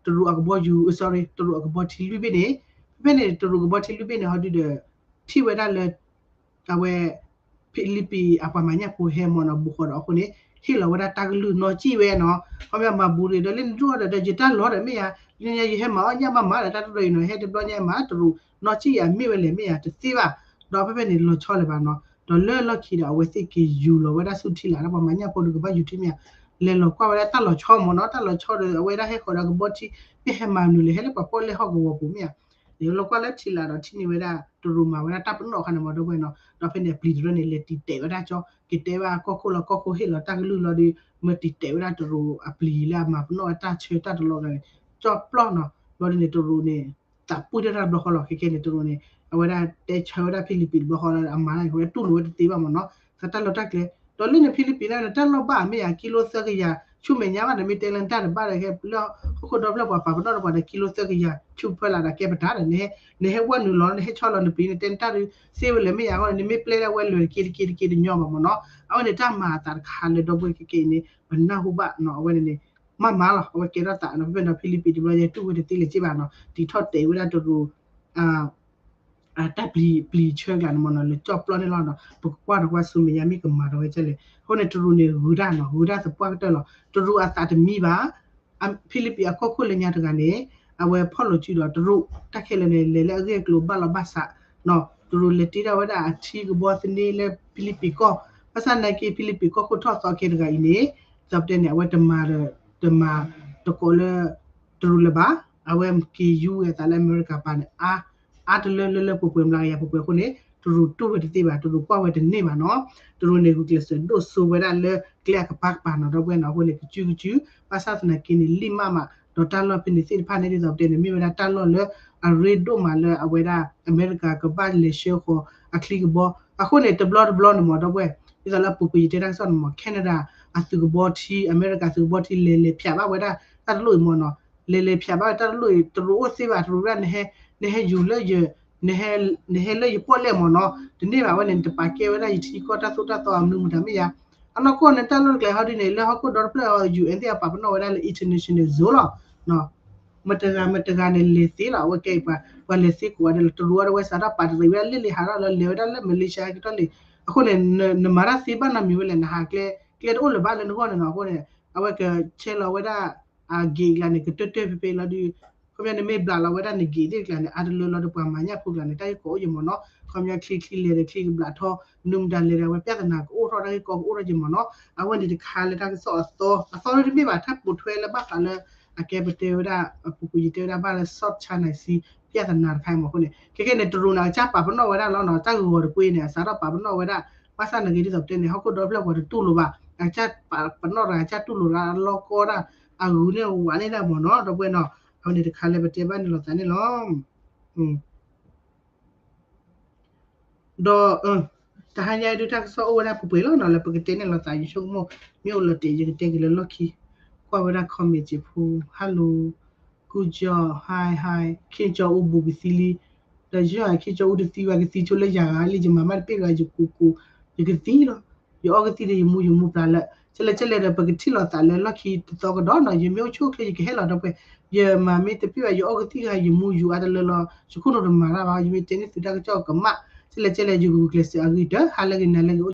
တရူးအကဘီယူၤ sorry တရူးအကဘီထံလွံၢ်ဘ့ၣ်န့ၣ် ဖဲဖဲန့ၣ် တရူးကဘီထံလွံၢ်ဘ့ၣ်န့ၣ် ဟီဒုဒီး ထံၣ်ဝဲဒၣ်လၢ အဝဲ ဖံလံးပံးအပှၤမၤညၣ်ဖိဟဲမ့ၢ်နီၤ ဘူးဃီၤဒီးအဃိန့ၣ် ဟ့ၣ်လီၤဝဲဒၣ်တၢ်ကလုၢ်နီၢ်ကံၣ်ဝဲနီၤ ခီပညီမၤဘူးဒီးလၢနဒိၣ်ဒီး ယတၢ်လီၢ်ဒီးမ့ၢ်ယၤ လၢညါယဟဲမၤအီၣ်ညၣ်မးမးဒီးတၢ်တဒိးအံၤနီၤ ဟဲတဘျီညါမး တရူးနီၢ်ကံၣ်ယၤမ့ၢ်ဝဲလဲၣ်မ့ၢ်ယၤတသ့ဘၣ် ဒီးဖဲဖဲန့ၣ်လီၤဆီလၢၤဘၣ်နီၤ ဒီးလၢလီၢ်ခံဒီးအဝဲသ့ၣ်က့ၤယူၤလီၤဝဲဒၣ်ဆူထံလာ် တၢ်ပှၤမၤညၣ်ဖိဒီးကဘၣ်ယူၤထံမ့ၢ်ယၤ လဲၤလီၤကွၢ်ဝဲဒၣ်တၢ်လီၤဆီမ့ၢ်နီၤ တၢ်လီၤဆီဒီးအဝဲဒၣ်ဟဲဃီၤဒီးကဘီထံ မ့ၢ်ဟဲမၤမနုၤလဲၣ် ဟဲလၢပှၤပီၣ်လဲၣ်ဟီၣ်ကဝီၤပူၤမ့ၢ်ဧါ လီၤကွၢ်လၢထံလာ်ဒီးထံၣ်န့ၢ်ဝဲဒၣ် တရူးမၤဝဲဒၣ်တၢ်ပနီၣ်အခါန့ၣ်မ့ၢ်ဒီပုၢ်ဝဲၢ်နီၤ ဒီးဖဲန့ၣ်အပျံၤတရၢန့ၣ် လဲၤတံာ်တဲာ်ဝဲဒၣ်ကၠီ က့ၤတဲဘၣ်ကီၢ်ခိၣ်လီၤ ကီၢ်ခိၣ်ဟ့ၣ်လီၤတၢ်ကလုၢ်လီၤဒီး မၢတံာ်တဲာ်ဝဲဒၣ်တရူးအပျံၤလၢအမၤပနီၣ်ဝဲတၢ်ဆၢတၢ်တလီၤဂၤန့ၣ် ကၠီပျီနီၤ ဘျီဒ်န့ၣ် တရူးန့ၣ် သးပှၢ်တၢ်တၢ်တဘျီဃီလီၤ ခဲကဲန့ၣ် တရူးန့ၣ် အဝဲဒၣ်တဲဆၢဝဲဒၣ်ဖံလံးပံးတဘျီဃီလီၤ အမၤတၢ်န့ၣ် အဝဲတူၢ်လိာ်ဝဲတသ့ဘၣ်မ့ၢ်နီၤ သးတၢ်လီၢ်တၢ်ကျဲ ဒီးလၢန့ၣ်ဖံလံးပံးန့ၣ် တၢ်လီၢ်ဘၣ်မ့ၢ်ဧါ ကံလိသၢကယၤ ဆူမဲာ်ညါဘၣ်န့ၣ် မ့ၢ်တဲလၢတၢ်တဘၣ်ဒီး ဟဲလၢဟီၣ်ခိၣ်ဒီဖျၢၣ်ပှၤပာ်ပနီၣ်ဒီးပှၤဒီး ကံလိသၢကယၤ ဆူဖၢလာ်ဒီးကဲပတၢ်ဒီး နဟဲဝဲနုာ်လီၤ နဟဲဆီလီၤနပျံၤ နတဲနတၢ်ဒုးသ့ဝဲလဲၣ်မ့ၢ်ဧါ အဃိန့ၣ် နမ့ၢ်ပျဲဒၣ်ဝဲလၢာ်တက့တက့တက့တညီဘၣ်မ့ၢ်နီၤ အဝဲန့ၣ်တၢ်မၤအသးတခါလၢဒီပုၢ်ဝဲၢ်ခဲကဲအံၤန့ၣ် ပနၢ်ဟူဘၣ်နီၤ အဝဲန့ၣ်န့ၣ် မ့ၢ်မၤလီၤ အဝဲကဲထီၣ်သးနီၤ ဖဲဖဲဒီးဖံလံးပံးတဘျီညါ တူၢ်ဝဲတသ့လၢၤက့ဘၣ်နီၤ တံၤထီၣ်တဲာ်ဝဲဒၣ်တရူး တၢ်ပျံၤပျံၤဆၢကျါန့ၣ်မ့ၢ်နီၤ လၢကၠီၣ်ပျီန့ၣ်လီၤနီၤ ပကကွၢ်ဒီးကွၢ်ဆူမဲာ်ညါမ့ၢ်ကမၤဒီးဝဲဒ်လဲၣ် အဃိန့ၣ် တရူးန့ၣ် ဂုၤတၢ်နီၤ ဂုၤတၢ်သပှၢ်ကတၢၢ်လီၤ တရူးအသးတမံဘၣ် ဖံလံးပံးအကီၢ်ခိၣ်လၢညါတဂၤန့ၣ် အဝဲဖီၣ်လိာ်စုဒီးတရူး တၢ်ခဲလၢာ်န့ၣ် လဲၤလၢအဂ့ၢ်အကျိၤဘၣ်လီၤဘၣ်စး, တရူးလဲၤတ့ထီၣ်ဝဲဒၣ်အထံကဘီသန့လၢဖံလံးပံးကီၢ်, ဘၣ်ဆၣ်သနာ်က့ ဖံလံးပံးကီၢ်ခိၣ်ထီၣ်သီခဲတဂၤအံၤန့ၣ် ဒ်သိးပတဲန့ၣ် အဝဲတမၤ, တမၤတကိးလၢ တရူးလၢၤဘၣ်, အဝဲက့ၤယူဝဲအသးလၢအမဲရကၤပၤန့ၣ် အါ, အါတလၢလၢလၢပှဲၤပှဲၤ မျးကယၤပှဲၤပှဲၤအဃိန့ၣ် တရူးတူၢ်ဝဲတသ့ဘၣ်, တရူးကွၢ်ဝဲတန့ၢ်ဘၣ်နီၤ, တရူးန့ၣ် ဂုာ်ကျဲးစၢးဒိၣ်စိဝဲဒၣ်လၢကျဲအကပၤကပၤနီၤ ဒီပုၢ်ဝဲၢ်နီၤ, အဃိန့ၣ် ကစုကစု, ဘၣ်ဆၣ်သနာ်က့န့ၣ် လံၣ်မးမး, ဒီးတၢ်လီၢ်ဖဲန့ၣ်သ့ၣ်တဖၣ်န့ၣ် ဒ်သိးပတဲန့ၣ် မ့ၢ်ဝဲဒၣ်တၢ်လီၢ်လၢအရ့ဒိၣ်မးလၢအဝဲဒၣ် အမဲရကၤကဘၣ်လဲၤဆှၢဃီၤအချံကဘီ, အဃိန့ၣ် တဘျီတဘျီန့ၣ်မ့ၢ် ဒီပုၢ်ဝဲၢ်, ဒ်သိးလၢအပူၤကွံာ်ယတဲတၢ်ကစီၣ်န့ၣ်မ့ၢ် Canada အသုးကဘီထံ အမဲရကၤသုးကဘီထံ လဲၤလဲၤဖျးဘၣ်ဝဲဒၣ်တၢ်တလိၣ်အံၤမ့ၢ်နီၤ, လဲၤလဲၤဖျးဘၣ်ဝဲတၢ်တလိၣ်အံၤ တရူးအိၣ်သ့ဘၣ်, တရူးဝဲဒၣ် နဟဲယူၤလၢယ နဟဲလၢယပီၣ်လဲၣ်မ့ၢ်နီၤ, တန့ၢ်ဘၣ်ဝဲန့ၣ် နတပာ်ကဲဝဲဒၣ်ယထံကီၢ်တၢ်သိၣ်တၢ်သီအမနုၤမတၤမ့ၢ်ယါ, အနီၢ်ကီၢ်န့ၣ် တၢ်လီၢ်တကျဲဟီဒ်န့ၣ် လၢဟီၣ်ခိၣ်ဒီတဖျၢၣ်အီၤ ယူၤအ့ၣ်သ့ၣ်အပာ်ပနီၣ်ဝဲဒၣ်လၢ international zone လီၤ, မတဂၤမတဂၤန့ၣ် လဲၤသ့လီၤ, အဝဲကဲအံၤ ပှၤလဲၤသ့ကိးဂၤဒဲးလီၤ, တရူးအီၤဒၣ်ဝဲစးထီၣ်ပာ်တရံးဝဲဒၣ်လၢလံာ်ဟးထီၣ်လၢလဲၤဝဲဒၣ်လၢ Malaysia ဟဲက့ၤထီၣ်လံ, အဃိန့ၣ် နမၤတၢ်သ့ဘၣ်နီတမံၤဝဲလဲၣ်, နဟးကျဲ, ကျဲတအိၣ်လၢၤဘၣ်လၢနဂီၢ်န့ၣ်နီၤ, အဃိန့ၣ် အဝဲကဆဲးလီၤဝဲဒၣ် အဂ့ၤအကျါန့ၣ် ကတၢၢ်တၢၢ်ဖဲဖဲလီၤဒုး, ခီပညီနမ့ၢ်ဘျးလီၤဝဲဒၣ်နဂ့ၤသ့ၣ်တကျါန့ၣ် အါတလၢလီၤဒီး ပှၤမၤညၣ်ဖိကျါန့ၣ် တၢ်ဂ့ၢ်ကီအိၣ်ယမ့ၢ်နီၤ, ခီပညီချံချံလဲၤဒီးချံကဘျးထီ, မနုၤမတၤလဲၤဒီး အဝဲပြဿနာကအိၣ်ထီၣ် တၢ်ဂ့ၢ်ကီကအိၣ်ထီၣ်ယမ့ၢ်နီၤ, အဝဲန့ၣ်တခါလၢတၢ်ကစီၣ်အသီ, အသီဒ်တမ့ၢ်ဘၣ် တၢ်ပိာ်ထွဲလၢဘၣ်ဃးလၢ အကဲပတဲဝဲဒၣ် အပူၤကွံာ်ယတဲဝဲဒၣ်ဘၣ်လၢ South China Sea ပြဿနာတခါအံၤမ့ၢ်အဃိန့ၣ် ခဲခဲန့ၣ် တရူးန့ၣ် အကစၢ်ပာ်ပနီၣ်ဝဲဒၣ်လီၤနီၤ, တၢ်ဂ့ၢ်ဂီၤတကွ့န့ၣ် အစးထီၣ်ပာ်ပနီၣ်ဝဲဒၣ်, ဘၣ်ဆၣ်နာ်က့ ဒ်သိးပတဲန့ၣ် ဟီၣ်ခိၣ်ဒီဖျၢၣ်ပှၤတတူၢ်လိာ်ဘၣ်, အကစၢ်ပာ်ပနီၣ်တဂၤ အကစၢ်တူၢ်လိာ်တဂၤ အလီၢ်ကီဒၣ်, အဂုာ်န့ၣ်ဝးန့ၢ်ဒၣ်မ့ၢ်နီၤ, ဒီပုၢ်ဝဲၢ်နီၤ, အဝဲန့ၣ်တခါလၢပတဲဘၣ်န့ၣ်လိာ်သးန့ၣ်လီၤ. ဒီး တဟါညါဒုးတၢ်ကစီၣ်အိၣ်ဝဲဒၣ်ပှဲၤပှဲၤလီၤနီၤ, လၢပကတဲန့ၣ်လိာ်သး ယဆိကမိၣ် မ့ၢ်အိၣ်လီၤတဲာ် ယကတဲက့ၤလၢလီၢ်ခံ, ကွၢ်ဝဲဒၣ် comment စ့ၢ်ဖိ, Hello, good job, hi hi, ခ့ၣ်ကၠီအူဘူးကသံလံ, ဒီးယွၤခ့ၣ်ကၠီအူတသံဘၣ် ကသံဆိလၢယၤဂၤလံ, ယမၤမးတပ့ၢ်ဂၤ ယကူကူ, ယကသံလီၤ, ယအီကသံဒီးယမူယမူပျၢ်လၢ, ကလဲၣ်ကလဲၣ်ဒီး ပကထံၣ်လိာ်သးလၢလီၢ်ခံတသီကဒီးနီၤ, ယမ့ၢ်အိၣ်ဆူၣ်အိၣ်ချ့ ယကဟဲလီၤဒီပုၢ်ဝဲၢ်, ယမၤမ့ၢ်တပ့ၢ်ဘၣ် ယအီကသံဂၤ ယမူယူၤအါတလၢလီၤ, ယခိၣ်နူာ်တမၤတၢ်ဘၣ်, ယမ့ၢ်တဲန့ၢ်သုတၢ်ကစီၣ်ကမၣ်, ကလဲၣ်ကလဲၣ် ယဂုာ်ကျဲးစၢးအဂ့ၤတၢ်, ဟါလၢဂ့ၤ နၤလၢဂ့ၤ